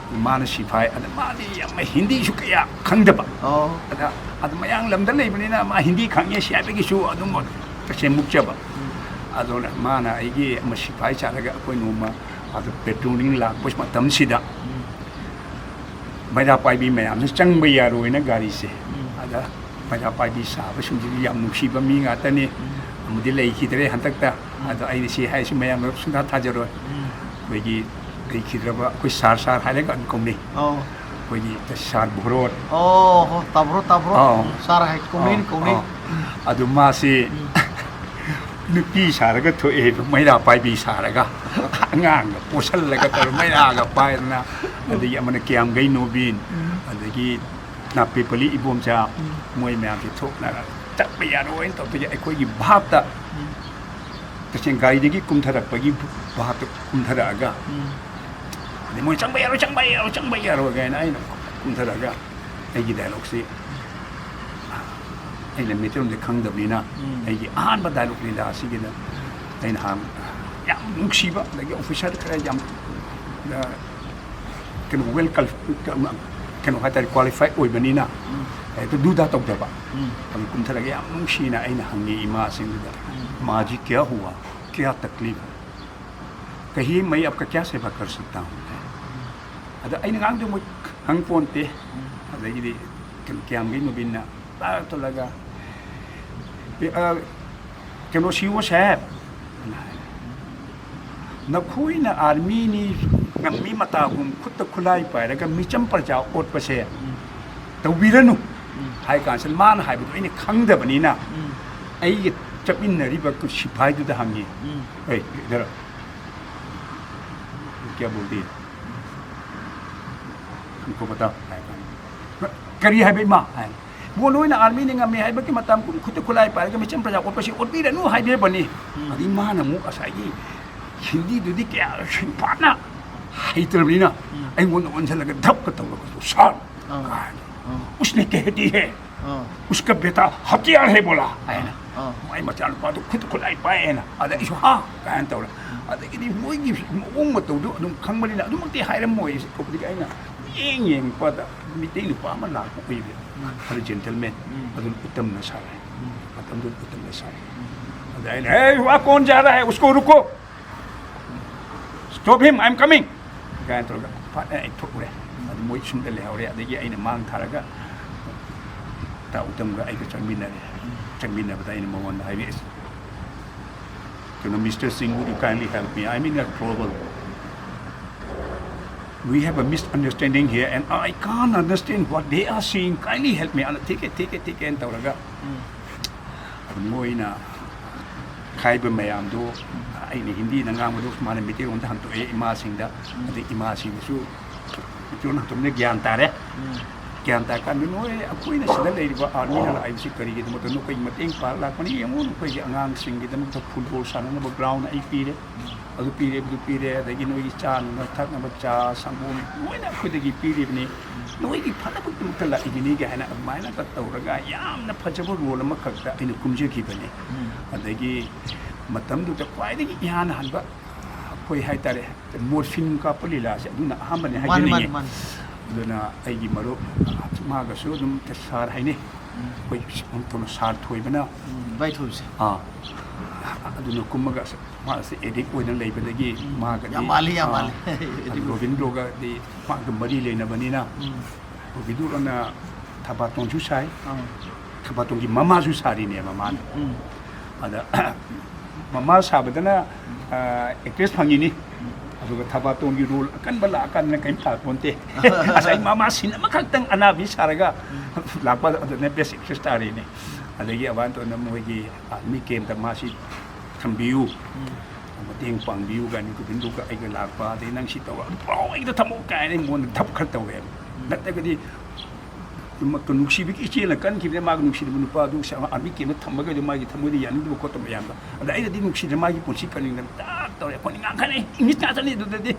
ꯃꯥꯅ ꯁꯤꯐꯥꯏ꯫ ꯑꯗ ꯃꯥꯗꯤ ꯌꯥꯝ ꯍꯤꯟꯗꯤꯁꯨ ꯀꯌꯥ ꯈꯪꯗꯕ꯫ ꯑꯣ꯫ ꯑꯗ, ꯑꯗ ꯃꯌꯥꯡ ꯂꯝꯗ ꯂꯩꯕꯅꯤꯅ ꯃꯥ ꯍꯤꯟꯗꯤ ꯈꯪꯉꯦ ꯁꯤ ꯍꯥꯏꯕꯒꯤꯁꯨ ꯑꯗꯨꯝ ꯇꯁꯦꯡ ꯃꯨꯛꯆꯕ꯫ ꯑꯗꯨꯅ ꯃꯥꯅ ꯑꯩꯒꯤ ꯑꯃ ꯁꯤꯐꯥꯏ ꯁꯥꯔꯒ ꯑꯩꯈꯣꯏ ꯅꯣꯡꯃ ꯑꯗ ꯄꯦꯇ꯭ꯔꯣꯂꯤꯡ ꯂꯥꯛꯄ ꯃꯇꯝꯁꯤꯗ ꯎꯝ꯫ ꯃꯩꯔꯥ ꯄꯥꯏꯕꯤ ꯃꯌꯥꯝꯁꯨ ꯆꯪꯕ ꯌꯥꯔꯣꯏꯅ ꯒꯥꯔꯤꯁꯦ꯫ ꯑꯗ ꯃꯩꯔꯥ ꯄꯥꯏꯕꯤ ꯁꯥꯕꯁꯤꯡꯁꯤꯗꯤ ꯌꯥꯝ ꯅꯨꯡꯁꯤꯕ ꯃꯤ ꯉꯥꯛꯇꯅꯤ꯫ ꯑꯃꯗꯤ ꯂꯩꯈꯤꯗ꯭ꯔꯦ ꯍꯟꯗꯛꯇ꯫ ꯑꯗꯣ ꯑꯩꯅ ꯁꯤ ꯍꯥꯏꯁꯤ ꯃꯌꯥꯝꯅ ꯁꯨꯡꯊꯥ ꯊꯥꯖꯔꯣꯏ꯫ ꯑꯩꯈꯣꯏꯒꯤ ꯂꯩꯈꯤꯗ꯭ꯔꯕ ꯑꯩꯈꯣꯏ ꯁꯥꯔ, ꯁꯥꯔ ꯍꯥꯏꯔꯒ ꯑꯗꯨꯝ ꯀꯧꯅꯩ꯫ ꯑꯣ꯫ ꯑꯩꯈꯣꯏꯒꯤ ꯁꯥꯔ ꯚꯣꯔꯣꯠ꯫ ꯑꯣ ꯍꯣ, ꯇꯥꯕ꯭ꯔꯣ, ꯇꯥꯕ꯭ꯔꯣ? ꯑꯥꯎ꯫ ꯁꯥꯔ ꯍꯥꯏ ꯀꯧꯅꯩ, ꯑꯥꯎ, ꯀꯧꯅꯩ꯫ ꯑꯥꯎ꯫ ꯑꯗꯨ ꯃꯥꯁꯤ ꯅꯨꯄꯤ ꯁꯥꯔꯒ ꯊꯣꯛꯑꯦꯕ, ꯃꯩꯔꯥ ꯄꯥꯏꯕꯤ ꯁꯥꯔꯒ꯫ ꯑꯉꯥꯡꯒ ꯄꯣꯁꯜꯂꯒ ꯇꯧꯔ ꯃꯩꯔꯥꯒ ꯄꯥꯏꯗꯅ꯫ ꯑꯗꯒꯤ ꯑꯃꯅ ꯀꯤꯌꯥꯝꯒꯩ ꯅꯣꯕꯤꯟ, ꯑꯗꯒꯤ ꯅꯥꯄꯦꯄꯂꯤ ꯏꯕꯣꯝꯆꯥ, ꯃꯣꯏ ꯃꯌꯥꯝꯁꯦ ꯊꯣꯛꯅꯔꯒ ꯆꯠꯄ ꯌꯥꯔꯣꯏꯅ ꯇꯧꯕꯒꯤ ꯑꯩꯈꯣꯏꯒꯤ ꯚꯥꯞꯇ ꯇꯁꯦꯡ ꯒꯥꯔꯤꯗꯒꯤ ꯀꯨꯝꯊꯔꯛꯄꯒꯤ ꯚꯥꯞꯇ ꯀꯨꯝꯊꯔꯛꯑꯒ, ꯑꯗꯩ ꯃꯣꯏ "ꯆꯪꯕ ꯌꯥꯔꯣꯏ, ꯆꯪꯕ ꯌꯥꯔꯣꯏ, ꯆꯪꯕ ꯌꯥꯔꯣꯏ" ꯀꯥꯏꯅ ꯑꯩꯅ ꯀꯨꯝꯊꯔꯛꯑꯒ ꯑꯩꯒꯤ ꯗꯥꯏꯂꯣꯛꯁꯤ ꯑꯩꯅ ꯃꯩꯇꯩꯂꯣꯟꯁꯦ ꯈꯪꯗꯕꯅꯤꯅ ꯑꯩꯒꯤ ꯑꯍꯥꯟꯕ ꯗꯥꯏꯂꯣꯛ ꯂꯤꯂꯥ ꯑꯁꯤꯒꯤꯗ ꯑꯩꯅ ꯍꯥꯟ-, ꯌꯥꯝ ꯅꯨꯡꯁꯤꯕ, ꯑꯗꯒꯤ ꯑꯣꯐꯤꯁꯥꯔ ꯈꯔ ꯌꯥꯝ, ꯑ, ꯀꯩꯅꯣ, ꯋꯦꯜ ꯀꯜ-, ꯀꯩꯅꯣ ꯍꯥꯏꯇꯥꯔꯦ, ꯀ꯭ꯋꯥꯂꯤꯐꯥꯏ ꯑꯣꯏꯕꯅꯤꯅ ꯍꯦꯛꯇ ꯗꯨꯗꯥ ꯇꯧꯗꯕ꯫ ꯑꯗꯨ ꯀꯨꯝꯊꯔꯒ ꯌꯥꯝ ꯅꯨꯡꯁꯤꯅ ꯑꯩꯅ ꯍꯪꯉꯤ ꯏꯃꯥꯁꯤꯡꯗꯨꯗ, "ꯃꯥꯖꯤ ꯀꯌꯥ ꯍꯨꯋꯥ? ꯀꯌꯥ ꯇꯛꯂꯤꯐ? ꯀꯍꯤ ꯃꯩ ꯑꯞꯀ ꯀꯌꯥ ꯁꯦꯕꯥ ꯀꯔ ꯁꯛꯇꯥ ꯍꯨ?" ꯑꯗ ꯑꯩꯅ ꯉꯥꯡꯗꯣ ꯃꯣꯏ ꯈꯪ ꯄꯣꯟꯇꯦ꯫ ꯑꯗꯒꯤꯗꯤ ꯀꯩꯅꯣ, ꯀꯤꯌꯥꯝꯒꯩ ꯅꯨꯕꯤꯟꯅ ꯇꯥꯔꯛꯇꯂꯒ, "ꯑ, ꯀꯩꯅꯣ, ꯁꯤ ꯑꯣ ꯁꯥꯍꯦꯕ, ꯅꯈꯣꯏꯅ ꯑꯥꯔꯃꯤꯅꯤ, ꯉꯝꯃꯤ ꯃꯇꯥꯒꯨꯝ ꯈꯨꯠꯇ ꯈꯨꯠꯂꯥꯏ ꯄꯥꯏꯔꯒ ꯃꯤꯆꯝ ꯄ꯭ꯔꯖꯥ ꯑꯣꯠꯄꯁꯦ ꯇꯧꯕꯤꯔꯅꯨ" ꯍꯥꯏ ꯀꯥꯟꯁꯤꯗ ꯃꯥꯅ ꯍꯥꯏꯕꯗꯣ ꯑꯩꯅ ꯈꯪꯗꯕꯅꯤꯅ ꯑꯩꯒ ꯆꯠꯃꯤꯟꯅꯔꯤꯕ ꯁꯤꯐꯥꯏꯗꯨꯗ ꯍꯪꯉꯤ, "ꯑꯦ, ꯏꯙꯔ ꯀꯌꯥ ꯕꯣꯜꯗꯤ?" "ꯍꯝꯀꯣ ꯕꯇꯥ" ꯍꯥꯏ ꯀꯥꯟꯗ, "ꯀꯔꯤ ꯍꯥꯏꯕ ꯏꯃꯥ?" ꯍꯥꯏ꯫ "ꯃꯣ ꯅꯣꯏꯅ ꯑꯥꯔꯃꯤꯅ ꯉꯝꯃꯤ ꯍꯥꯏꯕꯒꯤ ꯃꯇꯝ ꯈꯨꯠꯇ ꯈꯨꯠꯂꯥꯏ ꯄꯥꯏꯔꯒ ꯃꯤꯆꯝ ꯄ꯭ꯔꯖꯥ ꯑꯣꯠꯄꯁꯤ ꯑꯣꯠꯄꯤꯔꯅꯨ ꯍꯥꯏꯕꯤꯔꯕꯅꯤ"꯫ ꯑꯗꯩ ꯃꯥꯅ ꯑꯃꯨꯛ ꯉꯁꯥꯏꯒꯤ ꯍꯤꯟꯗꯤꯗꯨꯗꯤ ꯀꯌꯥ ꯁꯦꯡꯐꯥꯅ ꯍꯩꯇ꯭ꯔꯕꯅꯤꯅ ꯑꯩꯉꯣꯟꯗ ꯑꯣꯟꯁꯤꯜꯂꯒ ꯙꯞꯀ ꯇꯧꯔꯒ "ꯁꯥꯔ" ꯑꯥ꯫ ꯀꯥꯏꯅ, "ꯎꯁꯅꯦ ꯀꯍ ꯗꯤ ꯍꯦ, ꯑꯥ꯫ ꯎꯁꯀ ꯕꯦꯇꯥ ꯍꯇꯤꯌꯥꯔ ꯍꯦ ꯕꯣꯂꯥ" ꯍꯥꯏꯅ꯫ ꯑꯥ꯫ "ꯃꯥꯏ ꯃꯆꯥꯅꯨꯄꯥꯗꯣ ꯈꯨꯠꯇ ꯈꯨꯠꯂꯥꯏ ꯄꯥꯏ" ꯍꯥꯏꯅ꯫ ꯑꯗ ꯑꯩꯁꯨ "ꯍꯥ?" ꯀꯥꯏꯅ ꯇꯧꯔꯦ꯫ ꯑꯗꯒꯤꯗꯤ ꯃꯣꯏꯒꯤ ꯃꯑꯣꯡ ꯃꯇꯧꯗꯣ ꯑꯗꯨꯝ ꯈꯪꯕꯅꯤꯅ ꯑꯗꯨꯃꯛꯇꯤ ꯍꯥꯏꯔꯝꯃꯣꯏ꯫ ꯀꯧꯕꯗꯒꯤ ꯑꯩꯅ ꯌꯦꯡ ꯌꯦꯡꯉꯛꯄꯗ ꯃꯤꯇꯩ ꯅꯨꯄꯥ ꯑꯃ ꯂꯥꯛꯄ ꯎꯏꯕ꯫ ꯎꯝ꯫ ꯑꯗꯨ ꯖꯦꯟꯇꯜꯃꯦꯟ꯫ ꯎꯝ꯫ ꯑꯗꯨꯅ ꯎꯠꯇꯝꯅ ꯁꯥꯔꯦ꯫ ꯎꯝ꯫ ꯃꯇꯝꯗꯨꯗ ꯎꯠꯇꯝꯅ ꯁꯥꯔꯦ꯫ ꯎꯝ꯫ ꯑꯗ ꯑꯩꯅ, "Hey, वहाँ कौन जा रहा है? उसको रुको! Stop him, I am coming!" ꯀꯥꯏꯅ ꯇꯧꯔꯒ ꯐꯠ ꯑꯩ ꯊꯣꯛꯎꯔꯦ꯫ ꯃꯣꯏ ꯁꯨꯝꯗ ꯂꯩꯍꯧꯔꯦ꯫ ꯑꯗꯒꯤ ꯑꯩꯅ ꯃꯥꯡ ꯊꯥꯔꯒ ꯇꯥ ꯎꯇꯝꯒ ꯑꯩꯒ ꯆꯪꯃꯤꯟꯅꯔꯦ꯫ ꯆꯪꯃꯤꯟꯅꯕꯗ ꯑꯩꯅ ꯃꯉꯣꯟꯗ ꯍꯥꯏꯕꯤ, "ꯀꯩꯅꯣ, Mister Singh, would you kindly help me? I'm in a trouble. We have a misunderstanding here and I can't understand what they are saying. Kindly help me." ꯑꯅ, "ठीक है, ठीक है, ठीक है" ꯑꯅ ꯇꯧꯔꯒ, ꯑꯗꯨ ꯃꯣꯏꯅ ꯍꯥꯏꯕ ꯃꯌꯥꯝꯗꯣ ꯑꯩꯅ ꯍꯤꯟꯗꯤꯗ ꯉꯥꯡꯕꯗꯣ ꯃꯥꯅ ꯃꯩꯇꯩꯂꯣꯟꯗ ꯍꯟꯗꯣꯛꯑꯦ ꯏꯃꯥꯁꯤꯡꯗ꯫ ꯑꯗꯩ ꯏꯃꯥꯁꯤꯡꯗꯁꯨ ꯃꯩꯇꯩꯂꯣꯟ ꯍꯟꯗꯣꯛꯄꯅ ꯒ꯭ꯌꯥꯟ ꯇꯥꯔꯦ꯫ ꯒ꯭ꯌꯥꯟ ꯇꯥꯔꯀꯥꯟꯗ ꯅꯣꯏ ꯑꯩꯈꯣꯏꯅ ꯁꯤꯗ ꯂꯩꯔꯤꯕ ꯑꯥꯔꯃꯤ ꯂꯥꯛꯏꯕꯁꯤ ꯀꯔꯤꯒꯤꯗꯃꯛꯇ? ꯅꯈꯣꯏꯒꯤ ꯃꯇꯦꯡ ꯄꯥꯡ ꯂꯥꯛꯄꯅꯤ꯫ ꯌꯦꯡꯉꯨ, ꯅꯈꯣꯏꯒꯤ ꯑꯉꯥꯡꯁꯤꯡꯒꯤꯗꯃꯛꯇ ꯐꯨꯠꯕꯣꯜ ꯁꯥꯟꯅꯅꯕ ꯒ꯭ꯔꯥꯎꯟ ꯑꯩ ꯄꯤꯔꯦ, ꯑꯗꯨ ꯄꯤꯔꯦ, ꯑꯗꯨ ꯄꯤꯔꯦ, ꯑꯗꯒꯤ ꯅꯣꯏꯒꯤ ꯆꯥꯅꯕ ꯊꯛꯅꯕ ꯆꯥ, ꯁꯪꯒꯣꯝ ꯂꯣꯏꯅ ꯑꯩꯈꯣꯏꯗꯒꯤ ꯄꯤꯔꯤꯕꯅꯤ, ꯅꯣꯏꯒꯤ ꯐꯅꯕꯒꯤꯗꯃꯛꯇ ꯂꯥꯛꯏꯕꯅꯤ ꯀꯥꯏꯅ ꯑꯗꯨꯃꯥꯏꯅꯒ ꯇꯧꯔꯒ ꯌꯥꯝꯅ ꯐꯖꯕ ꯔꯣꯜ ꯑꯃꯈꯛꯇ ꯑꯩꯅ ꯀꯨꯝꯖꯈꯤꯕꯅꯤ꯫ ꯑꯗꯒꯤ ꯃꯇꯝꯗꯨꯗ ꯈ꯭ꯋꯥꯏꯗꯒꯤ ꯏꯍꯥꯟ ꯍꯥꯟꯕ ꯑꯩꯈꯣꯏ ꯍꯥꯏꯇꯥꯔꯦ, ꯃꯣꯔꯐꯤꯟ ꯀꯥꯞꯄ ꯂꯤꯂꯥꯁꯦ ꯑꯗꯨꯅ ꯑꯍꯥꯟꯕꯅꯦ ꯃꯥꯅꯤ, ꯍꯥꯏꯖꯅꯤꯡꯉꯤ꯫ ꯃꯥꯅꯤ, ꯃꯥꯅꯤ꯫ ꯑꯗꯨꯅ ꯑꯩꯒꯤ ꯃꯔꯨꯞ ꯃꯥꯒꯁꯨ ꯑꯗꯨꯝ ꯁꯥꯔ ꯍꯥꯏꯅꯩ꯫ ꯑꯩꯈꯣꯏ ꯀꯩꯅꯣ ꯁꯥꯔ ꯊꯣꯏꯕꯅ ꯎꯝ, ꯚꯥꯏ ꯊꯣꯏꯕꯁꯦ꯫ ꯑꯥ, ꯑꯗꯨꯅ ꯀꯨꯝꯃꯒ ꯑꯁ, ꯃꯥꯁꯦ ꯑꯦꯗꯤꯛ ꯑꯣꯏꯅ ꯂꯩꯕꯗꯒꯤ ꯃꯥꯒꯗꯤ, ꯌꯥꯝ ꯃꯥꯜꯂꯤ, ꯌꯥꯝ ꯑꯥ, ꯃꯥꯜꯂꯤ꯫ ꯑꯗꯨ ꯔꯣꯕꯤꯟꯗ꯭ꯔꯣꯒꯗꯤ ꯃꯥꯒ ꯃꯔꯤ ꯂꯩꯅꯕꯅꯤꯅ ꯎꯝ꯫ ꯔꯣꯕꯤꯟꯗ꯭ꯔꯣꯅ ꯊꯕꯥꯇꯣꯟꯁꯨ ꯁꯥꯏ, ꯑꯥ꯫ ꯊꯕꯥꯇꯣꯟꯒꯤ ꯃꯃꯥꯁꯨ ꯁꯥꯔꯤꯅꯦ ꯃꯃꯥꯅ꯫ ꯎꯝ꯫ ꯑꯗ ꯃꯃꯥ ꯁꯥꯕꯗꯅ, ꯑ, ꯑꯦꯛꯇ꯭ꯔꯦꯁ ꯐꯪꯉꯤꯅꯤ꯫ ꯑꯗꯨꯒ ꯊꯕꯥꯇꯣꯟꯒꯤ ꯔꯣꯜ ꯑꯀꯟꯕ ꯂꯥꯛꯑꯀꯥꯟꯗꯅ ꯀꯔꯤꯝ ꯇꯥꯄꯣꯟꯇꯦ꯫ ꯉꯁꯥꯏ ꯃꯃꯥ ꯁꯤꯟ ꯑꯃꯈꯛꯇꯪ ꯑꯅꯥꯕꯤ ꯁꯥꯔꯒ ꯂꯥꯛꯄ ꯑꯗꯨꯅ ꯕꯦꯁ ꯑꯦꯛꯇ꯭ꯔꯦꯁ ꯇꯥꯔꯤꯅꯤ꯫ ꯑꯗꯒꯤ ꯑꯗꯨꯃꯥꯏꯅ ꯇꯧꯗꯅ ꯃꯣꯏꯒꯤ ꯑꯥꯔꯃꯤ ꯀꯦꯝꯞꯇ ꯃꯥꯁꯤ ꯊꯝꯕꯤꯌꯨ, ꯎꯝ꯫ ꯃꯇꯦꯡ ꯄꯥꯡꯕꯤꯌꯨ ꯀꯥꯏꯅ ꯒꯣꯕꯤꯟꯗꯨꯒ ꯑꯩꯒ ꯂꯥꯛꯄ, ꯑꯗꯩ ꯅꯪ ꯁꯤ ꯇꯧꯔ ꯑꯗꯨ ꯄꯨꯔꯥ ꯑꯩꯒꯤꯗ ꯊꯝꯃꯣ ꯀꯥꯏꯅ ꯑꯩꯉꯣꯟꯗ ꯊꯕꯛ ꯈꯔ ꯇꯧꯋꯦꯕ꯫ ꯅꯠꯇ꯭ꯔꯒꯗꯤ ꯅꯨꯡꯁꯤꯕꯒꯤ ꯏꯆꯦꯅ ꯀꯟꯈꯤꯕꯅꯦ, ꯃꯥꯒ ꯅꯨꯡꯁꯤꯅꯕ ꯅꯨꯄꯥꯗꯨ ꯑꯥꯔꯃꯤ ꯀꯦꯝꯗ ꯊꯝꯃꯒꯗꯤ ꯃꯥꯒꯤ ꯊꯃꯣꯏꯗ ꯌꯥꯅꯤꯡꯗꯕ ꯈꯣꯠꯇꯕ ꯃꯌꯥꯝꯗꯣ꯫ ꯑꯗ ꯑꯩꯅꯗꯤ ꯅꯨꯡꯁꯤꯗꯅ ꯃꯥꯒꯤ ꯄꯨꯟꯁꯤ ꯀꯟꯅꯤꯡꯗꯅ ꯇꯥꯛ ꯇꯧꯔꯦ꯫ ꯑꯩꯈꯣꯏꯅ ꯉꯥꯡꯈꯅꯤ, ꯏꯪꯂꯤꯁ ꯉꯥꯛꯇꯅꯤ ꯑꯗꯨꯗꯗꯤ꯫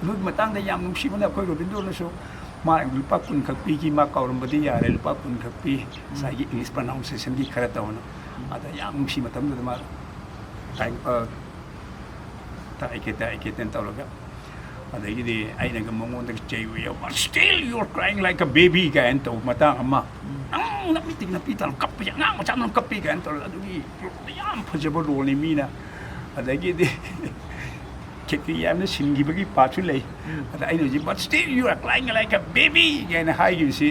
ꯑꯗꯨꯒꯤ ꯃꯇꯥꯡꯗ ꯌꯥꯝ ꯅꯨꯡꯁꯤꯕꯅ ꯑꯩꯈꯣꯏ ꯔꯣꯕꯤꯟꯗ꯭ꯔꯣꯅꯁꯨ ꯃꯥ ꯂꯨꯄꯥ ꯀꯨꯟ ꯈꯛ ꯄꯤꯈꯤ, ꯃꯥ ꯀꯥꯎꯔꯝꯕꯗꯤ ꯌꯥꯔꯦ, ꯂꯨꯄꯥ ꯀꯨꯟ ꯈꯛ ꯄꯤ, ꯉꯁꯥꯏꯒꯤ ꯏꯪꯂꯤꯁ ꯄ꯭ꯔꯅꯥꯎꯟꯁꯤꯌꯦꯁꯟꯒꯤ ꯈꯔ ꯇꯧꯅ꯫ ꯑꯗ ꯌꯥꯝ ꯅꯨꯡꯁꯤ ꯃꯇꯝꯗꯨꯗ ꯃꯥ ꯇꯥꯏ-, ꯑ, ꯇꯥꯛꯑꯦ ꯀꯦ, ꯇꯥꯛꯑꯦ ꯀꯦ ꯇꯧꯔꯒ꯫ ꯑꯗꯒꯤꯗꯤ ꯑꯩꯅꯒ ꯃꯉꯣꯟꯗꯒ ꯆꯩꯕ ꯌꯥꯎꯕ, "Still you are crying like a baby" ꯀꯥꯏꯅ ꯇꯧꯕ ꯃꯇꯥꯡ ꯑꯃ꯫ "ꯅꯪ ꯅꯃꯤꯠꯇꯒꯤ ꯅꯄꯤ ꯇꯥꯅ ꯀꯞꯄꯁꯦ ꯑꯉꯥꯡ ꯃꯆꯥ ꯃꯥꯟꯅ ꯀꯞꯄꯤ" ꯀꯥꯏꯅ ꯇꯧꯔꯒ ꯑꯗꯨꯒꯤ ꯌꯥꯝ ꯐꯖꯕ ꯔꯣꯜꯅꯤ ꯃꯤꯅ꯫ ꯑꯗꯒꯤꯗꯤ ꯈꯦꯇ꯭ꯔꯤ ꯌꯥꯝꯅ ꯁꯤꯟꯈꯤꯕꯒꯤ ꯄꯥꯔꯠꯁꯨ ꯂꯩ꯫ ꯑꯗ ꯑꯩꯅ ꯍꯧꯖꯤꯛ "But still you are crying like a baby" ꯍꯥꯏꯅ ꯍꯥꯏꯈꯤꯕꯁꯤ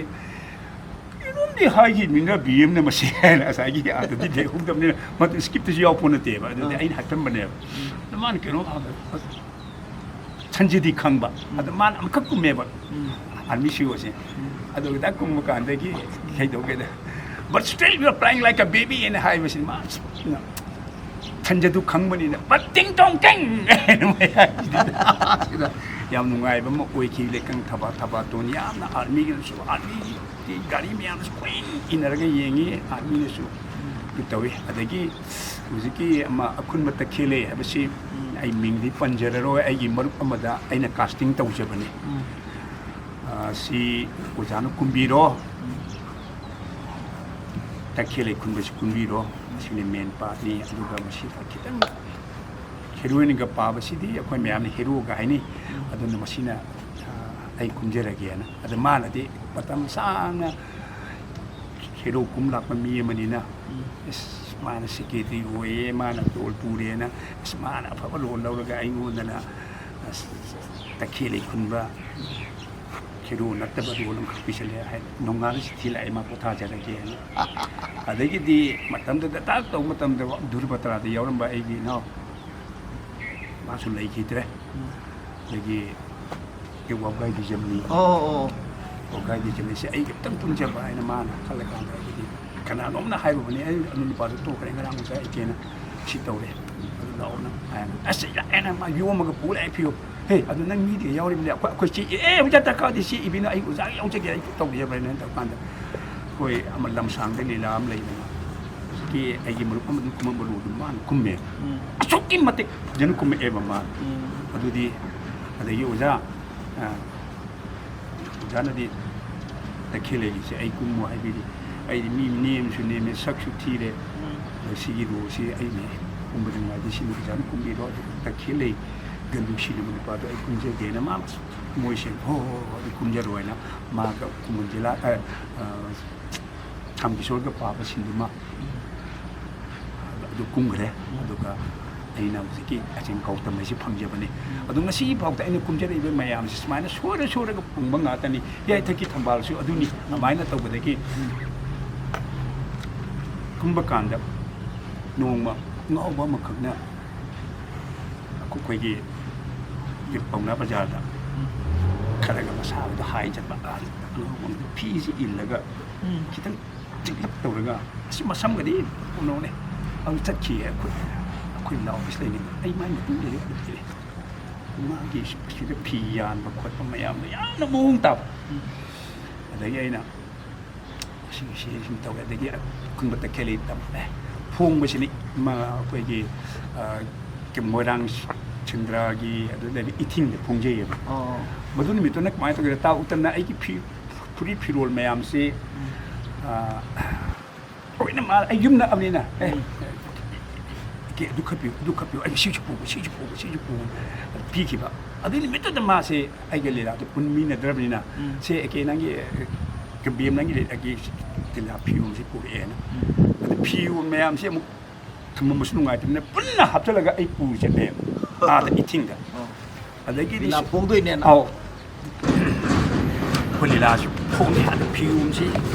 ꯀꯩꯅꯣꯝꯗꯤ ꯍꯥꯏꯈꯤꯕꯅꯤꯅ ꯕꯤ ꯑꯦꯝꯅ ꯃꯁꯤ ꯍꯥꯏꯅ ꯉꯁꯥꯏꯒꯤ ꯑꯥꯗꯗꯤ ꯂꯩꯍꯧꯗꯕꯅꯤꯅ ꯃꯗꯨ ꯁ꯭ꯀ꯭ꯔꯤꯞꯇꯁꯨ ꯌꯥꯎꯄꯣꯠ ꯅꯠꯇꯦꯕ꯫ ꯑꯗꯨꯗꯤ ꯑꯥ꯫ ꯑꯩꯅ ꯍꯥꯏꯐꯝꯕꯅꯦꯕ꯫ ꯑꯗ ꯃꯥꯅ ꯀꯩꯅꯣꯝ ꯍꯥꯏꯕꯗ ꯁꯟꯖꯤꯗꯤ ꯈꯪꯕ꯫ ꯑꯗ ꯃꯥꯅ ꯑꯃꯈꯛ ꯀꯨꯝꯃꯦꯕ꯫ ꯑꯥꯔꯃꯤ ꯁꯤꯌꯣꯁꯦ꯫ ꯑꯗꯨ ꯍꯤꯗꯥꯛ ꯀꯨꯝꯕ ꯀꯥꯟꯗꯒꯤ ꯀꯩꯗꯧꯒꯦꯗ, "But still you are crying like a baby" ꯍꯥꯏꯅ ꯍꯥꯏꯕꯁꯤ ꯃꯥ ꯁꯟꯖꯗꯨ ꯈꯪꯕꯅꯤꯅ "But ting tong ting" ꯍꯥꯏꯅ ꯃꯌꯥꯏꯁꯤꯗ ꯌꯥꯝ ꯅꯨꯡꯉꯥꯏꯕ ꯑꯃ ꯑꯣꯏꯈꯤ꯫ ꯂꯩꯀꯪ ꯊꯕꯥ ꯊꯕꯥꯇꯣꯟ ꯌꯥꯝꯅ ꯑꯥꯔꯃꯤꯒꯤꯅꯁꯨ, ꯑꯥꯔꯃꯤꯒꯤ ꯒꯥꯔꯤ ꯃꯌꯥꯝꯅꯁꯨ ꯀꯨꯏꯅ ꯏꯟꯅꯔꯒ ꯌꯦꯡꯉꯤ꯫ ꯑꯥꯔꯃꯤꯅꯁꯨ ꯑꯗꯨ ꯇꯧꯏ꯫ ꯑꯗꯒꯤ ꯍꯧꯖꯤꯛꯀꯤ ꯑꯃ ꯑꯈꯨꯟꯕ ꯇꯈꯦꯜꯂꯩ ꯍꯥꯏꯕꯁꯤ ꯑꯩ ꯃꯤꯡꯗꯤ ꯄꯟꯖꯔꯔꯣꯏ, ꯑꯩꯒꯤ ꯃꯔꯨꯞ ꯑꯃꯗ ꯑꯩꯅ ꯀꯥꯁꯇꯤꯡ ꯇꯧꯖꯕꯅꯤ꯫ ꯑꯥ, ꯁꯤ ꯑꯣꯖꯥꯅ ꯀꯨꯝꯕꯤꯔꯣ, ꯇꯈꯦꯜꯂꯩ ꯈꯨꯟꯕꯁꯤ ꯀꯨꯝꯕꯤꯔꯣ, ꯃꯁꯤꯅ ꯃꯦꯟ ꯄꯥꯔꯠꯅꯤ꯫ ꯑꯗꯨꯒ ꯃꯁꯤꯗ ꯈꯤꯇꯪ ꯍꯦꯔꯣꯏꯟꯒ ꯄꯥꯕꯁꯤꯗꯤ ꯑꯩꯈꯣꯏ ꯃꯌꯥꯝꯅ ꯍꯦꯔꯣꯒ ꯍꯥꯏꯅꯩ꯫ ꯑꯗꯨꯅ ꯃꯁꯤꯅ, ꯑꯥ, ꯑꯩ ꯀꯨꯝꯖꯔꯒꯦꯅ꯫ ꯑꯗ ꯃꯥꯅꯗꯤ ꯃꯇꯝ ꯁꯥꯡꯅ ꯍꯦꯔꯣ ꯀꯨꯝ ꯂꯥꯛꯄ ꯃꯤ ꯑꯃꯅꯤꯅ, ꯑꯁ, ꯃꯥꯅ ꯁꯦꯀ꯭ꯔꯦꯇꯔꯤ ꯑꯣꯏꯌꯦ, ꯃꯥꯅ ꯔꯣꯜ ꯄꯨꯔꯦꯅ, ꯑꯁ, ꯃꯥꯅ ꯑꯐꯕ ꯔꯣꯜ ꯂꯧꯔꯒ ꯑꯩꯉꯣꯟꯗꯅ, ꯑꯁ, ꯇꯈꯦꯜꯂꯩ ꯈꯨꯟꯕ ꯍꯦꯔꯣ ꯅꯠꯇꯕ ꯔꯣꯜ ꯑꯃꯈꯛ ꯄꯤꯁꯜꯂꯦ ꯍꯥꯏ꯫ ꯅꯣꯡꯉꯥꯜꯂ ꯆꯤꯊꯤ ꯂꯥꯛꯑꯦ, ꯃꯥ ꯄꯣꯊꯥꯖꯔꯒꯦꯅ꯫ ꯑꯗꯒꯤꯗꯤ ꯃꯇꯝꯗꯨꯗ ꯇꯥꯛ ꯇꯧꯕ ꯃꯇꯝꯗ ꯙ꯭ꯔꯨꯕ ꯇꯔꯥꯗ ꯌꯥꯎꯔꯝꯕ ꯑꯩꯒꯤ ꯏꯅꯥꯎ ꯃꯥꯁꯨ ꯂꯩꯈꯤꯗ꯭ꯔꯦ꯫ ꯑꯗꯒꯤ ꯋꯥꯕꯒꯥꯏꯒꯤ ꯖꯝꯅꯤ꯫ ꯑꯣ, ꯑꯣ, ꯑꯣ꯫ ꯋꯥꯕꯒꯥꯏꯒꯤ ꯖꯝꯅꯤꯁꯦ ꯑꯩ ꯈꯤꯇꯪ ꯄꯨꯟꯖꯕ ꯍꯥꯏꯅ ꯃꯥꯅ ꯈꯜꯂꯀꯥꯟꯗ ꯑꯩꯒꯤꯗꯤ ꯀꯅꯥꯅꯣꯝꯅ ꯍꯥꯏꯔꯨꯕꯅꯦ, "ꯑꯩ ꯑꯗꯨ ꯅꯨꯄꯥꯗꯣ ꯇꯣꯛꯈ꯭ꯔꯦ, ꯉꯔꯥꯡ ꯑꯣꯖꯥ ꯑꯩ ꯀꯦꯅ ꯁꯤ ꯇꯧꯔꯦ, ꯑꯗꯨ ꯂꯥꯛꯑꯣꯅ" ꯍꯥꯏꯅ꯫ ꯑꯁ, ꯌꯥꯔꯦꯅ ꯃꯥ ꯌꯣꯝꯃꯒ ꯄꯨ ꯂꯥꯛꯑꯦ ꯐꯤꯌꯣ꯫ "ꯍꯦ, ꯑꯗꯨ ꯅꯪ ꯃꯤꯗꯤ ꯌꯥꯎꯔꯤꯕꯅꯦ, ꯑꯩꯈꯣꯏ, ꯑꯩꯈꯣꯏ ꯆꯦ, ꯑꯦ, ꯑꯣꯖꯥ ꯗꯔꯀꯥꯔꯗꯤ ꯆꯦ ꯏꯕꯤꯅ ꯑꯩ ꯑꯣꯖꯥꯒꯤ ꯌꯥꯎꯖꯒꯦ, ꯑꯩ ꯇꯧꯖꯕꯅꯦꯅ" ꯇꯧꯀꯥꯟꯗ ꯑꯩꯈꯣꯏ ꯑꯃ ꯂꯝꯁꯥꯡꯗ ꯂꯤꯂꯥ ꯑꯃ ꯂꯩꯗꯅ, ꯍꯧꯖꯤꯛꯀꯤ ꯑꯩꯒꯤ ꯃꯔꯨꯞ ꯑꯃ ꯑꯗꯨꯝ ꯀꯨꯝꯃꯝꯕ ꯂꯣꯗꯨ ꯃꯥꯅ ꯀꯨꯝꯃꯦ꯫ ꯎꯝ꯫ ꯑꯁꯨꯛꯀꯤ ꯃꯇꯤꯛ ꯐꯖꯅ ꯀꯨꯝꯃꯛꯑꯦꯕ ꯃꯥꯅ꯫ ꯎꯝ꯫ ꯑꯗꯨꯗꯤ ꯑꯗꯒꯤ ꯑꯣꯖꯥ, ꯑ, ꯑꯣꯖꯥꯅꯗꯤ ꯇꯈꯦꯜꯂꯩꯒꯤꯁꯦ ꯑꯩ ꯀꯨꯝꯃꯨ ꯍꯥꯏꯕꯤꯔꯤ꯫ ꯑꯩꯗꯤ ꯃꯤ ꯅꯦꯝꯁꯨ ꯅꯦꯝꯃꯦ, ꯁꯛꯁꯨ ꯊꯤꯔꯦ꯫ ꯎꯝ꯫ ꯑꯗꯣ ꯁꯤꯒꯤ ꯔꯣꯜꯁꯤ ꯑꯩꯅ ꯀꯨꯝꯕꯗ ꯅꯨꯡꯉꯥꯏꯇꯦ, ꯁꯤꯅꯤ ꯑꯣꯖꯥꯅ ꯀꯨꯝꯕꯤꯔꯣ꯫ ꯑꯗꯨꯒ ꯇꯈꯦꯜꯂꯩꯒ ꯅꯨꯡꯁꯤꯅꯕ ꯅꯨꯄꯥꯗꯣ ꯑꯩ ꯀꯨꯝꯖꯒꯦꯅ ꯃꯥ ꯃꯣꯏꯁꯦ, "ꯍꯣ, ꯍꯣ, ꯍꯣ, ꯑꯗꯨ ꯀꯨꯝꯖꯔꯣ" ꯍꯥꯏꯅ ꯃꯥꯒ ꯈꯨꯃꯟ ꯖꯤꯂꯥ, ꯑ, ꯑ, ꯊꯥꯝꯀꯤꯁꯣꯔꯒ ꯄꯥꯕ ꯁꯤꯟꯗꯨꯃ ꯑꯗꯨ ꯀꯨꯝꯈ꯭ꯔꯦ꯫ ꯑꯗꯨꯒ ꯑꯩꯅ ꯍꯧꯖꯤꯛꯀꯤ ꯑꯆꯤꯡ ꯀꯧꯇꯝ ꯍꯥꯏꯁꯤ ꯐꯪꯖꯕꯅꯤ꯫ ꯑꯗꯣ ꯉꯁꯤ ꯐꯥꯎꯗ ꯑꯩꯅ ꯀꯨꯝꯖꯔꯛꯏꯕ ꯃꯌꯥꯝꯁꯤ ꯁꯨꯃꯥꯏꯅ ꯁꯣꯏꯔ ꯁꯣꯏꯔꯒ ꯐꯪꯕ ꯉꯥꯛꯇꯅꯤ꯫ ꯌꯥꯏꯊꯛꯀꯤ ꯊꯝꯕꯥꯜꯁꯨ ꯑꯗꯨꯅꯤ꯫ ꯑꯗꯨꯃꯥꯏꯅ ꯇꯧꯕꯗꯒꯤ ꯀꯨꯝꯕ ꯀꯥꯟꯗ ꯅꯣꯡꯃ ꯑꯉꯥꯎꯕ ꯑꯃꯈꯛꯅ ꯑꯩꯈꯣꯏꯒꯤ ꯄꯥꯎꯅꯥ ꯕꯖꯥꯔꯗ ꯈꯔꯒ ꯃꯁꯥꯗꯣ ꯍꯥꯏ ꯆꯠꯄ ꯑꯉꯥꯎꯕ ꯑꯃꯗ ꯐꯤꯁꯤ ꯏꯜꯂꯒ ꯈꯤꯇꯪ ꯆꯤꯛꯂꯞ ꯇꯧꯔꯒ, "ꯑꯁꯤ ꯃꯁꯝꯒꯗꯤ ꯎꯅꯧꯅꯦ" ꯑꯗꯨ ꯆꯠꯈꯤꯌꯦ꯫ ꯑꯩꯈꯣꯏ ꯑꯩꯈꯣꯏ ꯏꯅꯥꯎ ꯑꯣꯐꯤꯁ ꯂꯩꯅꯤꯡꯕ ꯑꯩ ꯃꯥꯏ ꯃꯇꯨꯡ ꯏꯜꯂꯦ꯫ ꯑꯗꯨꯗꯤ ꯃꯥꯒꯤ ꯁꯤꯗ ꯐꯤ ꯌꯥꯟꯕ ꯈꯣꯠꯄ ꯃꯌꯥꯝꯗꯣ ꯌꯥꯝꯅ ꯃꯑꯣꯡ ꯇꯥꯕ꯫ ꯑꯗꯒꯤ ꯑꯩꯅ ꯁꯤꯒꯤꯁꯤ ꯁꯨꯝ ꯇꯧꯋꯦ꯫ ꯑꯗꯒꯤ ꯈꯨꯟꯕ ꯇꯈꯦꯜꯂꯤ ꯇꯝꯃꯦ꯫ ꯐꯣꯡꯕꯁꯤꯅ ꯏꯃꯥ ꯑꯩꯈꯣꯏꯒꯤ, ꯑ, ꯀ-, ꯃꯣꯏꯔꯥꯡ ꯁꯦꯟꯗ꯭ꯔꯥꯒꯤ ꯑꯗꯨꯗꯒꯤ ꯏꯊꯤꯡꯗ ꯐꯣꯡꯖꯩꯌꯦꯕ꯫ ꯑꯣ꯫ ꯃꯗꯨ ꯅꯨꯃꯤꯠꯇꯨꯅ ꯀꯃꯥꯏꯅ ꯇꯧꯒꯦꯗ, ꯇꯥ ꯎꯇꯝꯅ ꯑꯩꯒꯤ ꯐꯤ, ꯐꯨꯔꯤꯠ ꯐꯤꯔꯣꯜ ꯃꯌꯥꯝꯁꯤ, ꯑ, ꯂꯣꯏꯅ ꯃꯥ-, ꯑꯩ ꯌꯨꯝ ꯅꯛꯑꯕꯅꯤꯅ, "ꯑꯦ, ꯎꯝ꯫ ꯀꯦ-, ꯑꯗꯨ ꯈꯠꯄꯤꯌꯨ, ꯑꯗꯨ ꯈꯠꯄꯤꯌꯨ, ꯑꯩ ꯁꯤꯁꯨ ꯄꯨꯒꯦ, ꯁꯤꯁꯨ ꯄꯨꯒꯦ, ꯁꯤꯁꯨ ꯄꯨꯒꯦ" ꯄꯤꯈꯤꯕ꯫ ꯑꯗꯨꯒꯤ ꯅꯨꯃꯤꯠꯇꯨꯗ ꯃꯥꯁꯦ ꯑꯩꯒ ꯂꯤꯂꯥꯗꯨ ꯄꯨꯟꯃꯤꯟꯅꯗ꯭ꯔꯕꯅꯤꯅ, ꯎꯝ꯫ "ꯁꯦ, ꯑꯦ, ꯀꯦ, ꯅꯪꯒꯤ, ꯑꯦ, ꯀꯦ ꯕꯤ ꯑꯦꯝ ꯅꯪꯒꯤ ꯂꯤ-, ꯑꯩꯒꯤ ꯂꯤꯂꯥ ꯐꯤꯔꯣꯜꯁꯦ ꯄꯨꯔꯛꯑꯦꯅ"꯫ ꯎꯝ꯫ ꯑꯗ ꯐꯤꯔꯣꯜ ꯃꯌꯥꯝꯁꯦ ꯑꯃꯨꯛ ꯊꯝꯃꯝꯕꯁꯨ ꯅꯨꯡꯉꯥꯏꯇꯕꯅꯤꯅ ꯄꯨꯟꯅ ꯍꯥꯞꯆꯤꯜꯂꯒ ꯑꯩ ꯄꯨꯔ ꯆꯠꯂꯦꯕ ꯑꯥꯗ ꯏꯊꯤꯡꯗ꯫ ꯑꯣ꯫ ꯑꯗꯒꯤꯗꯤ ꯂꯤꯂꯥ ꯁꯤ-, ꯐꯣꯡꯗꯣꯏꯅꯦꯅ꯫ ꯑꯧ꯫ ꯑꯩꯈꯣꯏ ꯂꯤꯂꯥꯁꯤ ꯐꯣꯡꯉꯦ꯫ ꯑꯗ ꯐꯤꯔꯣꯜꯁꯤ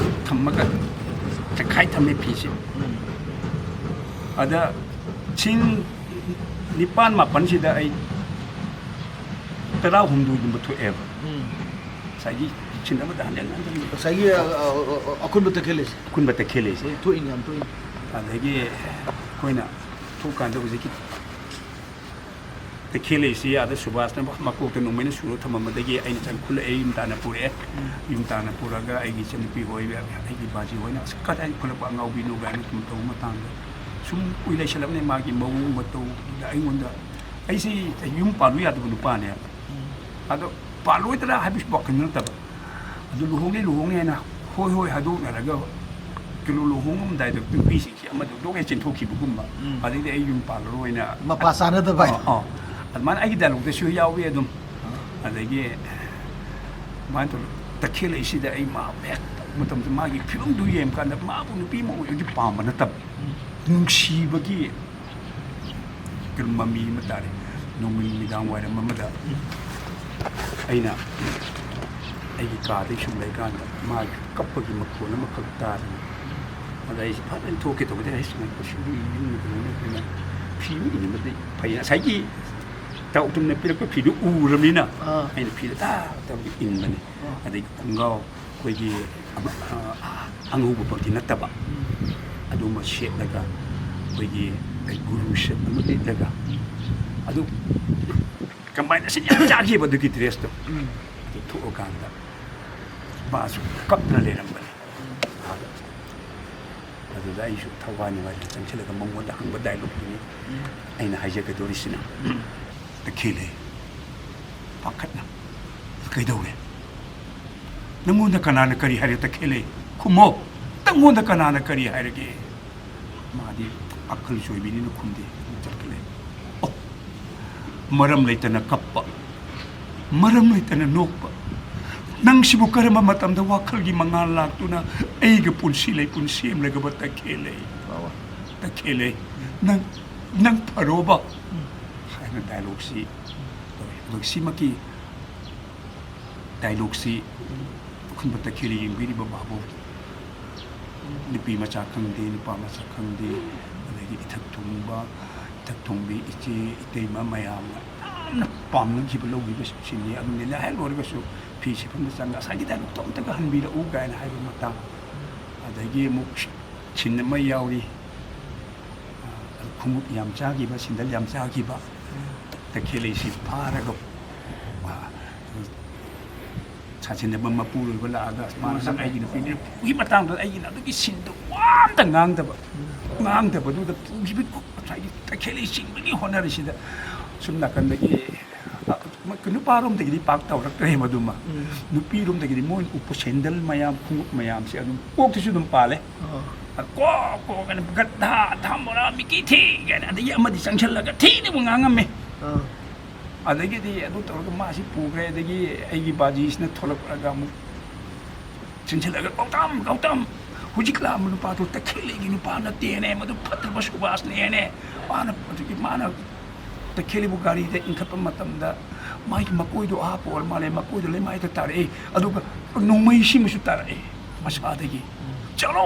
ꯊꯝꯃꯒ ꯇꯪꯈꯥꯏ ꯊꯝꯃꯦ ꯐꯤꯁꯦ꯫ ꯎꯝ꯫ ꯑꯗ ꯁꯤꯡ ꯅꯤꯄꯥꯟ ꯃꯥꯄꯟꯁꯤꯗ ꯑꯩ ꯇꯔꯥꯍꯨꯝꯗꯣꯏꯒꯨꯝꯕ ꯊꯣꯛꯑꯦꯕ꯫ ꯎꯝ꯫ ꯉꯁꯥꯏꯒꯤ ꯁꯤꯟ ꯑꯃꯗ ꯍꯟꯖꯟ ꯍꯟꯖꯟ ꯉꯁꯥꯏꯒꯤ, ꯑ, ꯑ, ꯑ, ꯑ, ꯑꯀꯨꯟꯕ ꯇꯈꯦꯜꯂꯤꯁꯦ꯫ ꯑꯀꯨꯟꯕ ꯇꯈꯦꯜꯂꯤꯁꯦ꯫ ꯍꯣꯏ, ꯊꯣꯛꯏꯅꯦ, ꯌꯥꯝ ꯊꯣꯛꯏꯅꯦ꯫ ꯑꯗꯒꯤ ꯑꯩꯈꯣꯏꯅ ꯊꯣꯛꯀꯥꯟꯗ ꯍꯧꯖꯤꯛꯀꯤ ꯇꯈꯦꯜꯂꯤꯁꯤ ꯑꯥꯗ ꯁꯨꯕꯥꯁꯅ ꯃꯀꯣꯛꯇ ꯅꯣꯡꯃꯩꯅ ꯁꯨꯔ ꯊꯝꯃꯝꯕꯗꯒꯤ ꯑꯩꯅ ꯆꯪꯈꯠꯂꯛꯑꯦ, ꯌꯨꯝ ꯇꯥꯟꯅ ꯄꯨꯔꯛꯑꯦ꯫ ꯎꯝ꯫ ꯌꯨꯝ ꯇꯥꯟꯅ ꯄꯨꯔꯛꯑꯒ ꯑꯩꯒꯤ ꯏꯆꯟꯅꯨꯄꯤ ꯍꯣꯏ, ꯑꯩꯒꯤ ꯕꯥꯖꯤ ꯍꯣꯏꯅ, "ꯑꯁ, ꯀꯗꯥꯏ ꯈꯨꯜꯂꯛꯄ ꯑꯉꯥꯎꯕꯤꯅꯣ?" ꯀꯥꯏꯅ ꯁꯨꯝ ꯇꯧꯕ ꯃꯇꯥꯡꯗ ꯁꯨꯝ ꯀꯨꯏ ꯂꯩꯁꯜꯂꯕꯅꯦ ꯃꯥꯒꯤ ꯃꯑꯣꯡ ꯃꯇꯧꯗ ꯑꯩꯉꯣꯟꯗ, ꯑꯩꯁꯤ ꯌꯨꯝ ꯄꯥꯜꯂꯨ ꯌꯥꯗꯕ ꯅꯨꯄꯥꯅꯦ꯫ ꯎꯝ꯫ ꯑꯗꯣ ꯄꯥꯜꯂꯣꯏꯗ꯭ꯔꯥ ꯍꯥꯏꯕꯁꯤ ꯋꯥꯈꯜ ꯅꯠꯇꯕ꯫ ꯑꯗꯨ ꯂꯨꯍꯣꯡꯅꯤ, ꯂꯨꯍꯣꯡꯅꯤ ꯍꯥꯏꯅ ꯍꯣꯏ, ꯍꯣꯏ ꯍꯥꯏꯗꯣꯛꯅꯔꯒ ꯀꯩꯅꯣ ꯂꯨꯍꯣꯡꯉꯝꯗꯥꯏꯗ ꯅꯨꯄꯤꯁꯤꯡꯁꯤ ꯑꯃꯗ ꯂꯣꯏꯅ ꯆꯦꯟꯊꯣꯛꯈꯤꯕꯒꯨꯝꯕ꯫ ꯎꯝ꯫ ꯑꯗꯩꯗꯤ ꯑꯩ ꯌꯨꯝ ꯄꯥꯜꯂꯔꯣꯏꯅ꯫ ꯃꯄꯥ ꯆꯥꯅꯗꯕ ꯍꯥꯏꯗꯣ꯫ ꯑꯥ, ꯑꯥ꯫ ꯑꯗꯨꯃꯥꯏꯅ ꯑꯩꯒꯤ ꯗꯥꯏꯂꯣꯛꯇꯁꯨ ꯌꯥꯎꯏ ꯑꯗꯨꯝ꯫ ꯑꯥ꯫ ꯑꯗꯒꯤ ꯑꯗꯨꯃꯥꯏꯅ ꯇꯧꯗꯅ ꯇꯈꯦꯜꯂꯩꯁꯤꯗ ꯑꯩ ꯃꯥ ꯍꯦꯛ ꯇꯧꯕ ꯃꯇꯝꯗ ꯃꯥꯒꯤ ꯐꯤꯕꯝꯗꯨ ꯌꯦꯡꯕꯀꯥꯟꯗ ꯃꯥꯕꯨ ꯅꯨꯄꯤ ꯑꯃ ꯑꯣꯏꯕꯗꯤ ꯄꯥꯝꯕ ꯅꯠꯇꯕ꯫ ꯎꯝ꯫ ꯅꯨꯡꯁꯤꯕꯒꯤ ꯃꯃꯤ ꯑꯃ ꯇꯥꯔꯦ꯫ ꯅꯣꯡꯃ ꯅꯨꯃꯤꯗꯥꯡ ꯋꯥꯏꯔꯝ ꯑꯃꯗ ꯑꯩꯅ ꯑꯩꯒꯤ ꯀꯥꯗꯒꯤ ꯁꯨꯝ ꯂꯩꯀꯥꯟꯗ ꯃꯥꯒꯤ ꯀꯞꯄꯒꯤ ꯃꯈꯣꯟ ꯑꯃꯈꯛ ꯇꯥꯗꯅ, ꯑꯗ ꯑꯩꯁꯦ ꯐꯖꯅ ꯊꯣꯛꯀꯦ ꯇꯧꯕꯗ, ꯑꯩ ꯁꯨꯃꯥꯏꯅ ꯀꯩꯁꯨ ꯏꯪꯕ ꯀꯩꯅꯣ ꯑꯩꯈꯣꯏꯅ ꯐꯤ ꯑꯃ ꯏꯟꯕꯗꯤ ꯐꯩ꯫ ꯉꯁꯥꯏꯒꯤ ꯇꯥꯎꯇꯝꯅ ꯄꯤꯔꯛꯄ ꯐꯤꯗꯨ ꯎꯔꯕꯅꯤꯅ, ꯑꯥ꯫ ꯑꯩꯅ ꯐꯤꯗꯨ ꯇꯥ ꯇꯧꯔꯒ ꯏꯟꯕꯅꯦ꯫ ꯑꯥ꯫ ꯑꯗꯒꯤ ꯈꯣꯡꯒ꯭ꯔꯥꯎ ꯑꯩꯈꯣꯏꯒꯤ ꯑꯃ-, ꯑ-, ꯑꯉꯧꯕꯃꯛꯇꯤ ꯅꯠꯇꯕ, ꯎꯝ꯫ ꯑꯗꯨꯃ ꯁꯦꯠꯂꯒ, ꯑꯩꯈꯣꯏꯒꯤ ꯒꯨꯔꯨ ꯁꯦꯠ ꯑꯃ ꯂꯤꯠꯂꯒ, ꯑꯗꯨ combination ꯌꯥꯝ ꯆꯥꯈꯤꯕ ꯑꯗꯨꯒꯤ dress ꯇꯣ꯫ ꯎꯝ꯫ ꯑꯗꯨ ꯊꯣꯛꯑꯀꯥꯟꯗ ꯃꯥꯁꯨ ꯀꯞꯇꯅ ꯂꯩꯔꯝꯕꯅꯦ꯫ ꯑꯥꯗ꯫ ꯑꯗꯨꯗ ꯑꯩꯁꯨ ꯊꯋꯥꯏ ꯅꯨꯡꯉꯥꯏꯅ ꯆꯪꯁꯤꯜꯂꯒ ꯃꯉꯣꯟꯗ ꯍꯪꯕ dialogue ꯇꯨꯅꯤ ꯎꯝ꯫ ꯑꯩꯅ ꯍꯥꯏꯖꯒꯗꯧꯔꯤꯁꯤꯅ꯫ ꯎꯝ꯫ "ꯇꯈꯦꯜꯂꯩ, ꯄꯥꯈꯠꯅ ꯀꯩꯗꯧꯔꯦ? ꯅꯪꯉꯣꯟꯗ ꯀꯅꯥꯅ ꯀꯔꯤ ꯍꯥꯏꯔꯦ, ꯇꯈꯦꯜꯂꯩ? ꯈꯨꯝꯃꯣ꯫ ꯅꯪꯉꯣꯟꯗ ꯀꯅꯥꯅ ꯀꯔꯤ ꯍꯥꯏꯔꯒꯦ?" ꯃꯥꯗꯤ ꯑꯀꯜ ꯆꯣꯏꯕꯤꯅꯤꯅ ꯈꯨꯝꯗꯦ꯫ ꯇꯈꯦꯜꯂꯩ, "ꯑꯣ, ꯃꯔꯝ ꯂꯩꯇꯅ ꯀꯞꯄ, ꯃꯔꯝ ꯂꯩꯇꯅ ꯅꯣꯛꯄ, ꯅꯪꯁꯤꯕꯨ ꯀꯔꯝꯕ ꯃꯇꯝꯗ ꯋꯥꯈꯜꯒꯤ ꯃꯉꯥꯜ ꯂꯥꯛꯇꯨꯅ ꯑꯩꯒ ꯄꯨꯟꯁꯤ ꯂꯩꯄꯨꯟ ꯁꯦꯝꯂꯒꯕ, ꯇꯈꯦꯜꯂꯩ? ꯇꯈꯦꯜꯂꯩ, ꯅꯪ, ꯅꯪ ꯐꯔꯣꯕ?" ꯍꯥꯏꯅ dialogue ꯁꯤ ꯇꯧꯏ꯫ ꯑꯗꯨꯒ ꯁꯤꯃꯛꯀꯤ dialogue ꯁꯤ ꯑꯩꯈꯣꯏ ꯇꯈꯦꯜ ꯌꯦꯡꯕꯤꯔꯤꯕ ꯚꯥꯕꯣꯛ, ꯅꯨꯄꯤ ꯃꯆꯥ ꯈꯪꯗꯦ, ꯅꯨꯄꯥ ꯃꯆꯥ ꯈꯪꯗꯦ, ꯑꯗꯒꯤ ꯏꯊꯛ ꯊꯣꯡꯕ, ꯏꯊꯛ ꯊꯣꯡꯕꯤ ꯏꯆꯦ, ꯏꯇꯩꯃ ꯃꯌꯥꯝꯅ ꯌꯥꯝꯅ ꯄꯥꯝꯅꯈꯤꯕ, ꯂꯧꯈꯤꯕ ꯁꯤꯟꯅꯤ꯫ ꯑꯗꯨꯅ ꯂꯩꯍꯥꯏ ꯂꯣꯏꯔꯒꯁꯨ ꯐꯤ ꯁꯤꯐꯝꯗ ꯆꯪꯉꯒ "ꯉꯁꯥꯏꯒꯤ dialogue ꯇꯣ ꯑꯝꯇꯒ ꯍꯟꯕꯤꯔꯛꯎ" ꯀꯥꯏꯅ ꯍꯥꯏꯕ ꯃꯇꯥꯡ, ꯑꯗꯒꯤ ꯑꯃꯨꯛ scene ꯑꯃ ꯌꯥꯎꯔꯤ꯫ ꯑ, ꯈꯣꯡꯎꯞ ꯌꯥꯝ ꯆꯥꯈꯤꯕ, ꯁꯦꯟꯗꯜ ꯌꯥꯝ ꯆꯥꯈꯤꯕ, ꯇꯈꯦꯜꯂꯩꯁꯤ ꯐꯥꯔꯒ, ꯑ, ꯁꯥꯁꯤꯟꯅꯕ ꯃꯄꯨꯔꯣꯏꯕ ꯂꯥꯛꯑꯒ, "ꯃꯥꯅ ꯅꯪ ꯑꯩꯒꯤ ꯅꯨꯄꯤꯅꯤ" ꯄꯨꯈꯤ ꯃꯇꯥꯡꯗꯨꯗ ꯑꯩꯒꯤꯅ ꯑꯗꯨꯒꯤ scene ꯗꯣ ꯋꯥ ꯑꯝꯇ ꯉꯥꯡꯗꯕ, ꯉꯥꯡꯗꯕꯗꯨꯗ ꯄꯨꯈꯤꯕ ꯉꯁꯥꯏꯒꯤ ꯇꯈꯦꯜꯂꯩ ꯆꯤꯡꯕꯒꯤ ꯍꯣꯠꯅꯔꯤꯁꯤꯗ ꯁꯨꯝ ꯅꯥꯀꯟꯗꯒꯤ, ꯑ, ꯅꯨꯄꯥꯔꯣꯝꯗꯒꯤꯗꯤ ꯄꯥꯛ ꯇꯧꯔꯛꯇ꯭ꯔꯦ ꯃꯗꯨꯃ꯫ ꯎꯝ꯫ ꯅꯨꯄꯤꯔꯣꯝꯗꯒꯤꯗꯤ ꯃꯣꯏꯅ ꯎꯞꯄ ꯁꯦꯟꯗꯜ ꯃꯌꯥꯝ, ꯈꯣꯡꯎꯞ ꯃꯌꯥꯝꯁꯦ ꯑꯗꯨꯝ ꯀꯣꯛꯇꯁꯨ ꯑꯗꯨꯝ ꯄꯥꯜꯂꯦ꯫ ꯑꯥ꯫ ꯑ, "ꯀꯣ, ꯀꯣ" ꯀꯥꯏꯅ, "ꯒꯙꯥ, ꯙꯥꯃꯣꯔꯥ, ꯃꯤꯀꯤ ꯊꯤ" ꯀꯥꯏꯅ, ꯑꯗꯒꯤ ꯑꯃꯗꯤ ꯆꯪꯁꯤꯜꯂꯒ ꯊꯤꯅ ꯑꯃꯨꯛ ꯉꯥꯡꯉꯝꯃꯦ꯫ ꯑꯥ꯫ ꯑꯗꯒꯤꯗꯤ ꯑꯗꯨ ꯇꯧꯔꯒ ꯃꯥꯁꯤ ꯄꯨꯈ꯭ꯔꯦ, ꯑꯗꯒꯤ ꯑꯩꯒꯤ ꯕꯥꯖꯤꯁꯤꯅ ꯊꯣꯛꯂꯛꯑꯒ ꯑꯃꯨꯛ ꯆꯪꯁꯤꯜꯂꯒ, "ꯒꯧꯇꯝ, ꯒꯧꯇꯝ, ꯍꯧꯖꯤꯛ ꯂꯥꯛꯑꯝꯕ ꯅꯨꯄꯥꯗꯣ ꯇꯈꯦꯜꯂꯩꯒꯤ ꯅꯨꯄꯥ ꯅꯠꯇꯦꯅꯦ, ꯃꯗꯨ ꯐꯠꯇ꯭ꯔꯕ ꯁꯨꯕꯥꯁꯅꯦꯅꯦ, ꯃꯥꯅ ꯑꯗꯨꯒꯤ ꯃꯥꯅ ꯇꯈꯦꯜꯕꯨ ꯒꯥꯔꯤꯗ ꯏꯟꯈꯠꯄ ꯃꯇꯝꯗ ꯃꯥꯒꯤ ꯃꯀꯣꯏꯗꯣ ꯑꯍꯥꯞꯄ ꯑꯣꯏꯔ ꯃꯥꯜꯂꯦ, ꯃꯀꯣꯏꯗꯣ ꯂꯩꯃꯥꯏꯗ ꯇꯥꯔꯛꯑꯦ꯫ ꯑꯗꯨꯒ ꯅꯣꯡꯃꯩ ꯁꯤꯃꯁꯨ ꯇꯥꯔꯛꯑꯦ ꯃꯁꯥꯗꯒꯤ꯫ "ꯆꯠꯂꯣ,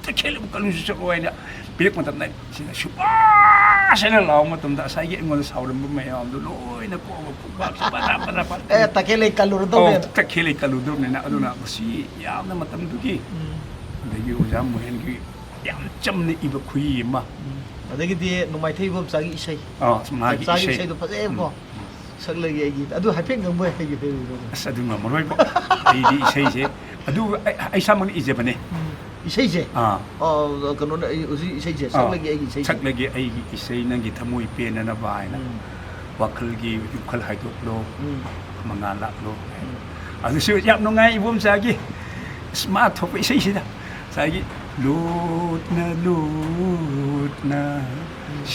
ꯇꯈꯦꯜꯕꯨ ꯀꯜꯂꯨꯁꯨ ꯆꯠꯂꯣ" ꯍꯥꯏꯅ ꯄꯤꯔꯛꯄ ꯃꯇꯝꯗ, ꯁꯤꯗ "ꯁꯨꯕꯥꯁ" ꯍꯥꯏꯅ ꯂꯥꯎꯕ ꯃꯇꯝꯗ, ꯉꯁꯥꯏꯒꯤ ꯑꯩꯉꯣꯟꯗ ꯁꯥꯎꯔꯝꯕ ꯃꯌꯥꯝꯗꯣ ꯂꯣꯏꯅ ꯀꯣꯛꯑꯒ ꯈꯨꯕꯥꯛꯁꯦ ꯄꯗ꯭ꯔ ꯄꯗ꯭ꯔ ꯄꯗ꯭ꯔ꯫ ꯑꯦ, ꯇꯈꯦꯜ ꯂꯩ ꯀꯜꯂꯨꯔꯗꯧꯅꯦꯕ꯫ ꯑꯧ, ꯇꯈꯦꯜ ꯂꯩ ꯀꯜꯂꯨꯗꯧꯅꯦꯅ꯫ ꯑꯗꯨꯅ ꯃꯁꯤ ꯌꯥꯝꯅ ꯃꯇꯝꯗꯨꯒꯤ, ꯎꯝ꯫ ꯑꯗꯒꯤ ꯑꯣꯖꯥ ꯃꯣꯍꯦꯟꯒꯤ ꯌꯥꯝ ꯆꯝꯅ ꯏꯕ ꯈꯨꯏ ꯑꯃ꯫ ꯎꯝ꯫ ꯑꯗꯒꯤꯗꯤ ꯅꯣꯡꯃꯥꯏꯊꯦꯝ ꯏꯕꯣꯝꯆꯥꯒꯤ ꯏꯁꯩ꯫ ꯑꯥ, ꯃꯥꯒꯤ ꯏꯕꯣꯝꯆꯥꯒꯤ ꯏꯁꯩ꯫ ꯏꯁꯩꯗꯣ ꯐꯖꯩꯕꯀꯣ꯫ ꯎꯝ꯫ "ꯁꯛꯂꯒꯦ ꯑꯩꯒꯤ", ꯑꯗꯨ ꯍꯥꯏꯐꯦꯠ ꯉꯪꯕ ꯍꯩꯒꯗ꯭ꯔꯣ? ꯑꯁ, ꯑꯗꯨ ꯉꯝꯃꯔꯣꯏꯕꯣ꯫ ꯑꯩꯗꯤ ꯏꯁꯩꯁꯦ, ꯑꯗꯨ ꯑꯩ, ꯑꯩ ꯏꯁꯥꯃꯛꯅ ꯏꯖꯕꯅꯦ꯫ ꯎꯝ꯫ ꯏꯁꯩꯁꯦ? ꯑꯥ꯫ ꯑꯣ, ꯀꯩꯅꯣꯅ, ꯑꯩ ꯍꯧꯖꯤꯛ ꯏꯁꯩꯁꯦ, ꯑꯥ꯫ "ꯁꯛꯂꯒꯦ ꯑꯩꯒꯤ ꯏꯁꯩꯁꯦ"꯫ "ꯁꯛꯂꯒꯦ ꯑꯩꯒꯤ ꯏꯁꯩ ꯅꯪꯒꯤ ꯊꯃꯣꯏ ꯄꯦꯟꯅꯅꯕ" ꯍꯥꯏꯅ꯫ ꯎꯝ꯫ "ꯋꯥꯈꯜꯒꯤ ꯌꯨꯝꯈꯜ ꯍꯥꯏꯗꯣꯛꯂꯣ, ꯎꯝ꯫ ꯃꯉꯥꯜ ꯂꯥꯛꯂꯣ"꯫ ꯎꯝ꯫ ꯑꯗꯨꯁꯨ ꯌꯥꯝ ꯅꯨꯡꯉꯥꯏ ꯏꯕꯣꯝꯆꯥꯒꯤ꯫ ꯑꯁ, ꯃꯥ ꯊꯣꯛꯄ ꯏꯁꯩꯁꯤꯗ ꯉꯁꯥꯏꯒꯤ "ꯂꯨꯠꯅ ꯂꯨꯠꯅ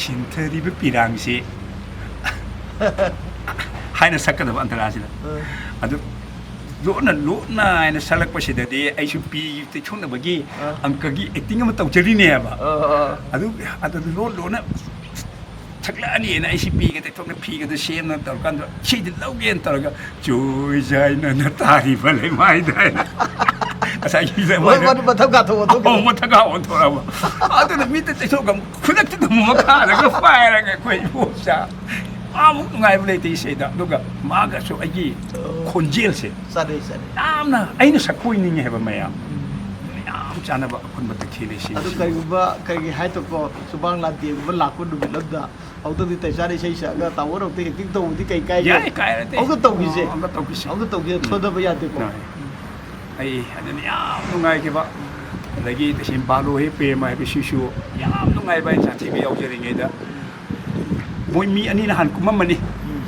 ꯁꯤꯟꯊꯔꯤꯕ ꯄꯤꯔꯥꯡꯁꯤ" ꯍꯥꯏꯅ ꯁꯛꯀꯗꯕ ꯑꯟꯇꯔꯥꯁꯤꯗ꯫ ꯑꯥ꯫ ꯑꯗꯨ ꯂꯨꯠꯅ ꯂꯨꯠꯅ ꯍꯥꯏꯅ ꯁꯛꯂꯛꯄꯁꯤꯗꯗꯤ ꯑꯩꯁꯨ ꯄꯤ ꯇꯩꯊꯣꯛꯅꯕꯒꯤ ꯑꯥ꯫ ꯑꯪꯀꯒꯤ ꯑꯦꯛꯇꯤꯡ ꯑꯃ ꯇꯧꯖꯔꯤꯅꯦꯕ꯫ ꯑꯥ, ꯑꯥ꯫ ꯑꯗꯨ, ꯑꯗꯨ ꯂꯣꯟ ꯂꯣꯟꯅ ꯁꯛꯂꯛꯑꯅꯤꯅ ꯑꯩꯁꯤ ꯄꯤꯒꯗ ꯊꯣꯛꯅ ꯐꯤꯒꯗ ꯁꯦꯝꯅ ꯇꯧꯔꯀꯥꯟꯗ ꯁꯤꯗꯤ ꯂꯧꯒꯦꯅ ꯇꯧꯔꯒ "ꯆꯣꯏꯖꯥꯏꯅꯅ ꯇꯥꯔꯤꯕ ꯂꯩꯃꯥꯏꯗ" ꯍꯥꯏꯅ ꯉꯁꯥꯏꯒꯤ ꯍꯣꯏ, ꯂꯩꯃꯥꯏꯗ ꯃꯗꯨ ꯃꯊꯛ ꯀꯥꯊꯣꯛ ꯑꯣꯟꯊꯣꯛꯈꯤꯕ꯫ ꯑꯧ, ꯃꯊꯛ ꯀꯥ ꯑꯣꯟꯊꯣꯔꯛꯑꯕ꯫ ꯑꯗꯨꯅ ꯃꯤꯠꯇ ꯇꯩꯊꯣꯛꯑꯒ ꯈꯨꯗꯛꯇꯨꯗ ꯑꯃꯨꯛ ꯃꯈꯥꯗꯒ ꯄꯥꯏꯔꯒ ꯑꯩꯈꯣꯏ ꯏꯕꯣꯝꯆꯥ ꯑꯃꯨꯛ ꯅꯨꯡꯉꯥꯏꯕ ꯂꯩꯇꯦ ꯏꯁꯩꯗ꯫ ꯑꯗꯨꯒ ꯃꯥꯒꯁꯨ ꯑꯩꯒꯤ ꯑꯣ꯫ ꯈꯣꯟꯖꯦꯜꯁꯦ ꯆꯥꯅꯩ, ꯆꯥꯅꯩ꯫ ꯌꯥꯝꯅ ꯑꯩꯅ ꯁꯛꯄ ꯑꯣꯏꯅꯤꯡꯉꯦ ꯍꯥꯏꯕ ꯃꯌꯥꯝ꯫ ꯎꯝ꯫ ꯌꯥꯝ ꯆꯥꯅꯕ ꯑꯄꯨꯟꯕ ꯇꯈꯦꯜ ꯂꯩꯁꯤꯡ ꯑꯗꯨ ꯑꯁꯤꯕꯨ꯫ ꯀꯔꯤꯒꯨꯝꯕ, ꯀꯔꯤꯒꯤ ꯍꯥꯏꯗꯣꯏꯅꯣ, ꯁꯨꯃꯥꯡ ꯂꯥꯟꯇꯦꯟꯒꯨꯝꯕ ꯂꯥꯛꯄ ꯅꯨꯃꯤꯠ ꯑꯝꯗ ꯑꯃꯨꯛꯇꯪꯗꯤ ꯇꯩꯆꯥꯅ ꯏꯁꯩ ꯁꯛꯑꯒ ꯇꯥꯃꯣꯅ ꯑꯃꯨꯛꯇ acting ꯇꯧꯕꯗꯤ ꯀꯩ ꯀꯥꯏꯒꯦ? ꯌꯥꯏ, ꯀꯥꯏꯔꯗꯤ꯫ ꯑꯃꯨꯛꯇ ꯇꯧꯈꯤꯁꯦ꯫ ꯑꯣ, ꯑꯃꯨꯛꯇ ꯇꯧꯈꯤꯁꯦ꯫ ꯑꯃꯨꯛꯇ ꯇꯧꯈꯤꯁꯦ, ꯎꯝ꯫ ꯊꯣꯟꯊꯕ ꯌꯥꯗꯦꯀꯣ꯫ ꯍꯣꯏ꯫ ꯎꯝ꯫ ꯑꯩ ꯑꯗꯨꯅ ꯌꯥꯝ ꯅꯨꯡꯉꯥꯏꯈꯤꯕ꯫ ꯑꯗꯒꯤ ꯇꯁꯦꯡ "ꯕꯥꯂꯣ ꯍꯦ ꯄ꯭ꯔꯦꯃ" ꯍꯥꯏꯕꯁꯤꯁꯨ ꯌꯥꯝ ꯅꯨꯡꯉꯥꯏꯕ ꯑꯩꯅ ꯁꯥꯊꯤꯕ ꯌꯥꯎꯖꯔꯤꯉꯩꯗ꯫ ꯃꯣꯏ ꯃꯤ ꯑꯅꯤꯅ ꯍꯥꯟꯅ ꯀꯨꯝꯃꯝꯃꯅꯤ꯫ ꯎꯝ꯫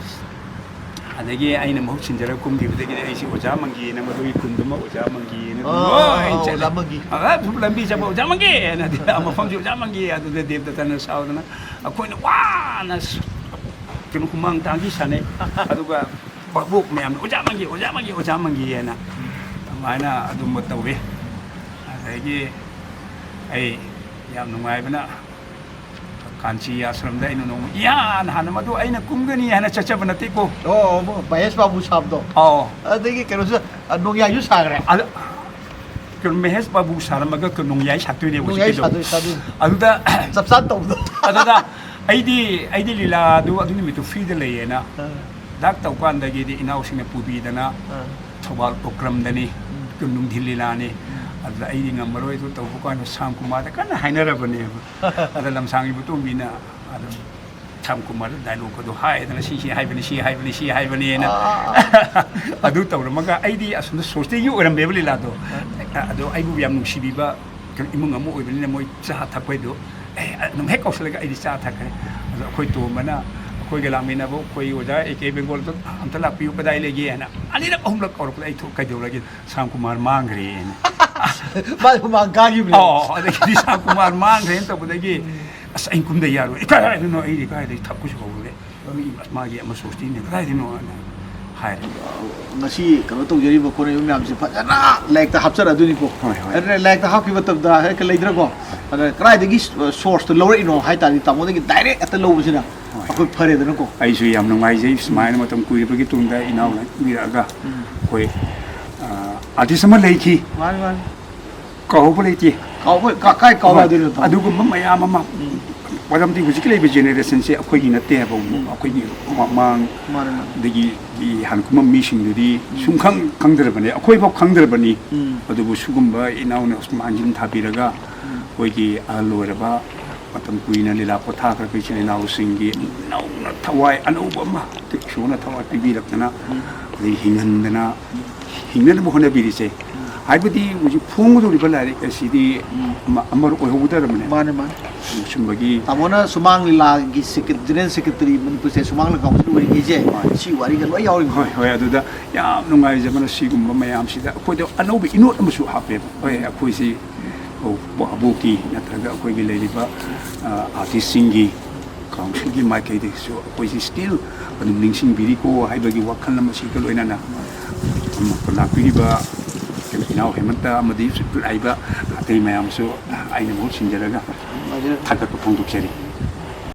ꯑꯗꯒꯤ ꯑꯩꯅ ꯃꯍꯨꯠ ꯁꯤꯟꯖꯔꯒ ꯀꯨꯝꯈꯤꯕꯗꯒꯤꯗꯤ ꯑꯩꯁꯦ ꯑꯣꯖꯥ ꯃꯪꯒꯤꯅ ꯃꯗꯨꯒꯤ ꯈꯨꯟꯗꯨꯃ ꯑꯣꯖꯥ ꯃꯪꯒꯤꯅ ꯑꯗꯨꯝ ꯑꯥ, ꯂꯣꯏ ꯑꯥ, ꯆꯠꯂꯦ꯫ ꯑꯣꯖꯥ ꯃꯪꯒꯤ꯫ ꯑꯥ, ꯂꯝꯕꯤ ꯆꯠꯄ "ꯑꯣꯖꯥ ꯃꯪꯒꯤ" ꯍꯥꯏꯅ ꯃꯐꯝꯁꯤ "ꯑꯣꯖꯥ ꯃꯪꯒꯤ", ꯑꯗꯨꯗ ꯗꯦꯕꯗꯠꯇꯅ ꯁꯥꯎꯗꯅ ꯑꯩꯈꯣꯏꯅ ꯋꯥꯅ ꯁ-, ꯀꯩꯅꯣ ꯍꯨꯃꯥꯡ ꯇꯥꯡꯈꯤ ꯁꯥꯟꯅꯩ꯫ ꯑꯗꯨꯒ ꯚꯥꯕꯣꯛ ꯃꯌꯥꯝꯅ "ꯑꯣꯖꯥ ꯃꯪꯒꯤ, ꯑꯣꯖꯥ ꯃꯪꯒꯤ, ꯑꯣꯖꯥ ꯃꯪꯒꯤ" ꯍꯥꯏꯅ ꯑꯗꯨꯃꯥꯏꯅ ꯑꯗꯨꯝꯕ ꯇꯧꯋꯤ꯫ ꯑꯗꯒꯤ ꯑꯩ ꯌꯥꯝ ꯅꯨꯡꯉꯥꯏꯕꯅ ꯀꯥꯟꯆꯤ ꯑꯥꯁ꯭ꯔꯝꯗ ꯑꯩꯅ ꯅꯣꯡꯃ ꯏꯍꯥꯟ ꯍꯥꯟꯅ, ꯃꯗꯨ ꯑꯩꯅ ꯀꯨꯝꯒꯅꯤ ꯍꯥꯏꯅ ꯆꯠꯆꯕ ꯅꯠꯇꯦꯀꯣ꯫ ꯑꯣ, ꯃꯣꯏ ꯃꯍꯦꯁ ꯕꯥꯕꯨ ꯁꯥꯕꯗꯣ꯫ ꯑꯧ꯫ ꯑꯗꯒꯤ ꯀꯩꯅꯣꯁꯨ, ꯑ, ꯅꯣꯡꯌꯥꯏꯁꯨ ꯁꯥꯈ꯭ꯔꯦ꯫ ꯑꯗ ꯀꯩꯅꯣ, ꯃꯍꯦꯁ ꯕꯥꯕꯨ ꯁꯥꯔꯝꯃꯒ ꯀꯩꯅꯣ, ꯅꯣꯡꯌꯥꯏ ꯁꯥꯠꯇꯣꯏꯅꯦꯕ ꯅꯣꯡꯌꯥꯏ ꯍꯧꯖꯤꯛꯀꯤꯗꯣ꯫ ꯁꯥꯗꯣꯏ, ꯁꯥꯗꯣꯏ꯫ ꯑꯗꯨꯗ ꯆꯞ ꯆꯥꯅ ꯇꯧꯕꯗꯣ꯫ ꯑꯗꯨꯗ ꯑꯩꯗꯤ ꯑꯩꯗꯤ ꯂꯤꯂꯥꯗꯨ ꯑꯗꯨ ꯅꯨꯃꯤꯠꯇꯨ ꯐ꯭ꯔꯤꯗ ꯂꯩꯌꯦꯅ ꯑ, ꯗꯥꯛ ꯇꯧꯀꯥꯟꯗꯒꯤꯗꯤ ꯏꯅꯥꯎꯁꯤꯡꯅ ꯄꯨꯕꯤꯗꯅ ꯑ, ꯊꯧꯕꯥꯜ ꯑꯣꯀ꯭ꯔꯝꯗꯅꯤ, ꯎꯝ꯫ ꯅꯨꯡꯊꯤꯜ ꯂꯤꯂꯥꯅꯤ꯫ ꯎꯝ꯫ ꯑꯗꯨꯗ ꯑꯩꯗꯤ ꯉꯝꯃꯔꯣꯏ ꯑꯗꯨ ꯇꯧꯕ ꯀꯥꯟꯗ ꯁꯥꯝ ꯀꯨꯃꯥꯔꯗ ꯀꯟꯅ ꯍꯥꯏꯅꯔꯕꯅꯦꯕ꯫ ꯑꯗ ꯂꯝꯁꯥꯡ ꯏꯕꯣꯇꯣꯝꯕꯤꯅ ꯑꯗꯨꯝ ꯁꯥꯝ ꯀꯨꯃꯥꯔꯗ ꯗꯥꯏꯂꯣꯛ ꯑꯗꯨ ꯍꯥꯏꯗꯅ, "ꯁꯤ ꯁꯤ ꯍꯥꯏꯕꯅꯤ, ꯁꯤ ꯍꯥꯏꯕꯅꯤ, ꯁꯤ ꯍꯥꯏꯕꯅꯤꯅ" ꯑꯥ꯫ ꯑꯗꯨ ꯇꯧꯔꯝꯃꯒ ꯑꯩꯗꯤ ꯑꯁꯣꯝꯗ ꯁꯣꯁꯇꯤꯒꯤ ꯑꯣꯏꯔꯝꯃꯦꯕ ꯂꯤꯂꯥꯗꯣ꯫ ꯑꯗꯣ ꯑꯩꯕꯨ ꯌꯥꯝ ꯅꯨꯡꯁꯤꯕꯤꯕ ꯀꯩꯅꯣ ꯏꯃꯨꯡ ꯑꯃ ꯑꯣꯏꯕꯅꯤꯅ ꯃꯣꯏ ꯆꯥ ꯊꯛꯄꯩꯗꯣ, ꯑꯦ, ꯑꯗꯨꯝ ꯍꯦꯛ ꯀꯧꯁꯜꯂꯒ ꯑꯩꯗꯤ ꯆꯥ ꯊꯛꯈ꯭ꯔꯦ꯫ ꯑꯗꯣ ꯑꯩꯈꯣꯏ ꯇꯣꯝꯕꯅ ꯑꯩꯈꯣꯏꯒ ꯂꯥꯛꯃꯤꯟꯅꯕ ꯑꯩꯈꯣꯏ ꯑꯣꯖꯥ ꯑꯦ ꯀꯦ ꯕꯦꯡꯒꯣꯜꯗꯣ "ꯑꯝꯇ ꯂꯥꯛꯄꯤꯌꯨ, ꯀꯗꯥꯏ ꯂꯩꯒꯦ?" ꯍꯥꯏꯅ ꯑꯅꯤꯔꯛ ꯑꯍꯨꯝꯂꯛ ꯀꯧꯔꯛꯄꯗ ꯑꯩ ꯊꯣꯛ-, "ꯀꯩꯗꯧꯔꯒꯦ?" "ꯁꯥꯝ ꯀꯨꯃꯥꯔ ꯃꯥꯡꯈ꯭ꯔꯦꯅ"꯫ ꯃꯥ ꯍꯨꯃꯥꯡ ꯀꯥꯈꯤꯕꯅꯦ꯫ ꯑꯣ, ꯑꯗꯒꯤꯗꯤ ꯁꯥꯝ ꯀꯨꯃꯥꯔ ꯃꯥꯡꯈ꯭ꯔꯦꯅ ꯇꯧꯕꯗꯒꯤ, "ꯑꯁ, ꯑꯩ ꯀꯨꯝꯗ ꯌꯥꯔꯣꯏ꯫ ꯀꯗꯥꯏꯗꯅꯣ? ꯑꯩꯗꯤ ꯀꯗꯥꯏꯗꯒꯤ ꯊꯛꯄꯁꯨ ꯍꯧꯔꯨꯔꯦ꯫ ꯃꯤ, ꯃꯥꯒꯤ ꯑꯃ ꯁꯣꯁꯇꯤꯅꯦ, ꯀꯗꯥꯏꯗꯅꯣꯅ ꯍꯥꯏꯔꯦ꯫ ꯉꯁꯤ ꯀꯩꯅꯣ ꯇꯧꯖꯔꯤꯕ ꯈꯣꯠꯅꯔꯤꯕ ꯃꯌꯥꯝꯁꯦ ꯐꯖꯅ ꯂꯥꯏꯔꯤꯛꯇ ꯍꯥꯞꯆꯔꯛꯑꯗꯣꯏꯅꯤꯀꯣ꯫ ꯍꯣꯏ, ꯍꯣꯏ꯫ ꯑꯗꯨꯅ ꯂꯥꯏꯔꯤꯛꯇ ꯍꯥꯞꯈꯤꯕ ꯃꯇꯝꯗ ꯍꯦꯛꯇ ꯂꯩꯗ꯭ꯔꯀꯣ꯫ ꯑꯗ ꯀꯗꯥꯏꯗꯒꯤ ꯁꯣꯔꯁꯇꯣ ꯂꯧꯔꯛꯏꯅꯣ ꯍꯥꯏ ꯇꯥꯔꯗꯤ ꯇꯥꯃꯣꯗꯒꯤ ꯗꯥꯏꯔꯦꯛ ꯍꯦꯛꯇ ꯂꯧꯕꯁꯤꯅ ꯍꯣꯏ꯫ ꯑꯩꯈꯣꯏ ꯐꯔꯦꯗꯅꯀꯣ꯫ ꯑꯩꯁꯨ ꯌꯥꯝ ꯅꯨꯡꯉꯥꯏꯖꯩ, ꯁꯨꯃꯥꯏꯅ ꯃꯇꯝ ꯀꯨꯏꯔꯕꯒꯤ ꯇꯨꯡꯗ ꯏꯅꯥꯎꯅ ꯄꯤꯔꯛꯑꯒ꯫ ꯎꯝ꯫ ꯑꯩꯈꯣꯏ, ꯑ, ꯑꯥꯔꯇꯤꯁ ꯑꯃ ꯂꯩꯈꯤ, ꯃꯥꯅꯤ, ꯃꯥꯅꯤ꯫ ꯀꯥꯎꯍꯧꯕ ꯂꯩꯇꯦ꯫ ꯀꯥꯎꯕ, ꯀ-, ꯀꯥꯏ ꯀꯥꯎ ꯌꯥꯗꯣꯏꯅꯣ ꯇꯥꯃꯣ? ꯑꯗꯨꯒꯨꯝꯕ ꯃꯌꯥꯝ ꯑꯃ, ꯎꯝ꯫ ꯃꯔꯝꯗꯤ ꯍꯧꯖꯤꯛꯀꯤ ꯂꯩꯔꯤꯕ ꯖꯦꯅꯦꯔꯦꯁꯟꯁꯦ ꯑꯩꯈꯣꯏꯒꯤ ꯅꯠꯇꯦ ꯍꯥꯏꯕ, ꯑꯩꯈꯣꯏꯒꯤ ꯃꯃꯥꯡ ꯃꯥꯅꯤ, ꯃꯥꯅꯤ꯫ ꯑꯗꯒꯤ ꯍꯥꯟꯅ ꯀꯨꯝꯕ ꯃꯤꯁꯤꯡꯗꯨꯗꯤ ꯁꯨꯡꯈꯪ ꯈꯪꯗ꯭ꯔꯕꯅꯦ, ꯑꯩꯈꯣꯏꯐꯥꯎ ꯈꯪꯗ꯭ꯔꯕꯅꯤ꯫ ꯎꯝ꯫ ꯑꯗꯨꯕꯨ ꯁꯤꯒꯨꯝꯕ ꯏꯅꯥꯎꯅ ꯃꯥꯡꯖꯤꯟ ꯊꯥꯕꯤꯔꯒ, ꯑꯩꯈꯣꯏꯒꯤ ꯑꯍꯜ ꯑꯣꯏꯔꯕ, ꯃꯇꯝ ꯀꯨꯏꯅ ꯂꯤꯂꯥ ꯄꯣꯊꯥꯈ꯭ꯔꯕ ꯏꯆꯤꯜ ꯏꯅꯥꯎꯁꯤꯡꯒꯤ ꯅꯧꯅ ꯊꯋꯥꯏ ꯑꯅꯧꯕ ꯑꯃ, ꯏꯁꯣꯔꯅ ꯊꯋꯥꯏ ꯄꯤꯕꯤꯔꯛꯇꯅ, ꯑꯗꯩ ꯍꯤꯡꯍꯟꯗꯅ, ꯍꯤꯡꯅꯅꯕ ꯍꯣꯠꯅꯕꯤꯔꯤꯁꯦ꯫ ꯍꯥꯏꯕꯗꯤ ꯍꯧꯖꯤꯛ ꯐꯣꯡꯒꯗꯧꯔꯤꯕ ꯂꯥꯏꯔꯤꯛ ꯑꯁꯤꯗꯤ ꯑꯃ-, ꯑꯃꯔ ꯑꯣꯏꯍꯧꯒꯗꯧꯔꯕꯅꯦ꯫ ꯃꯥꯅꯦ, ꯃꯥꯅꯦ꯫ ꯁꯨꯝꯕꯒꯤ ꯇꯥꯃꯣꯅ ꯁꯨꯃꯥꯡ ꯂꯤꯂꯥꯒꯤ ꯁꯦꯀ꯭ꯔꯦ-, ꯖꯦꯅꯔꯦꯜ ꯁꯦꯀ꯭ꯔꯦꯇꯔꯤ ꯃꯅꯤꯄꯨꯔꯁꯦ ꯁꯨꯃꯥꯡ ꯂꯤꯂꯥ ꯀꯥꯎꯟꯁꯤꯜ ꯑꯣꯏꯔꯤꯉꯩꯁꯦ, ꯃꯥꯅꯦ꯫ ꯁꯤ ꯋꯥꯔꯤꯒ ꯂꯣꯏ ꯌꯥꯎꯔꯤꯕ꯫ ꯍꯣꯏ, ꯍꯣꯏ, ꯑꯗꯨꯗ ꯌꯥꯝ ꯅꯨꯡꯉꯥꯏꯖꯕꯅ ꯁꯤꯒꯨꯝꯕ ꯃꯌꯥꯝꯁꯤꯗ ꯑꯩꯈꯣꯏꯗ ꯑꯅꯧꯕ ꯏꯅꯣꯠ ꯑꯃꯁꯨ ꯍꯥꯞꯄꯦꯕ꯫ ꯍꯣꯏ, ꯑꯩꯈꯣꯏꯁꯤ ꯑꯕꯣꯛꯀꯤ ꯅꯠꯇ꯭ꯔꯒ ꯑꯩꯈꯣꯏꯒꯤ ꯂꯩꯔꯤꯕ, ꯑ, ꯑꯥꯔꯇꯤꯁꯁꯤꯡꯒꯤ ꯀꯥꯎꯟꯁꯤꯜꯒꯤ ꯃꯥꯏꯀꯩꯗꯒꯤꯁꯨ ꯑꯩꯈꯣꯏꯁꯤ ꯁ꯭ꯇꯤꯜ ꯑꯗꯨꯝ ꯅꯤꯡꯁꯤꯡꯕꯤꯔꯤꯀꯣ ꯍꯥꯏꯕꯒꯤ ꯋꯥꯈꯜ ꯑꯃꯁꯤꯒ ꯂꯣꯏꯅꯅ ꯑꯃꯨꯛ ꯂꯥꯛꯄꯤꯔꯤꯕ ꯏꯅꯥꯎ ꯍꯦꯃꯟꯇ ꯑꯃꯗꯤ ꯂꯥꯛꯏꯕ ꯑꯇꯩ ꯃꯌꯥꯝꯁꯨ ꯑꯩꯅ ꯃꯍꯨꯠ ꯁꯤꯟꯖꯔꯒ ꯊꯥꯒꯠꯄ ꯐꯣꯡꯗꯣꯛꯆꯔꯤ꯫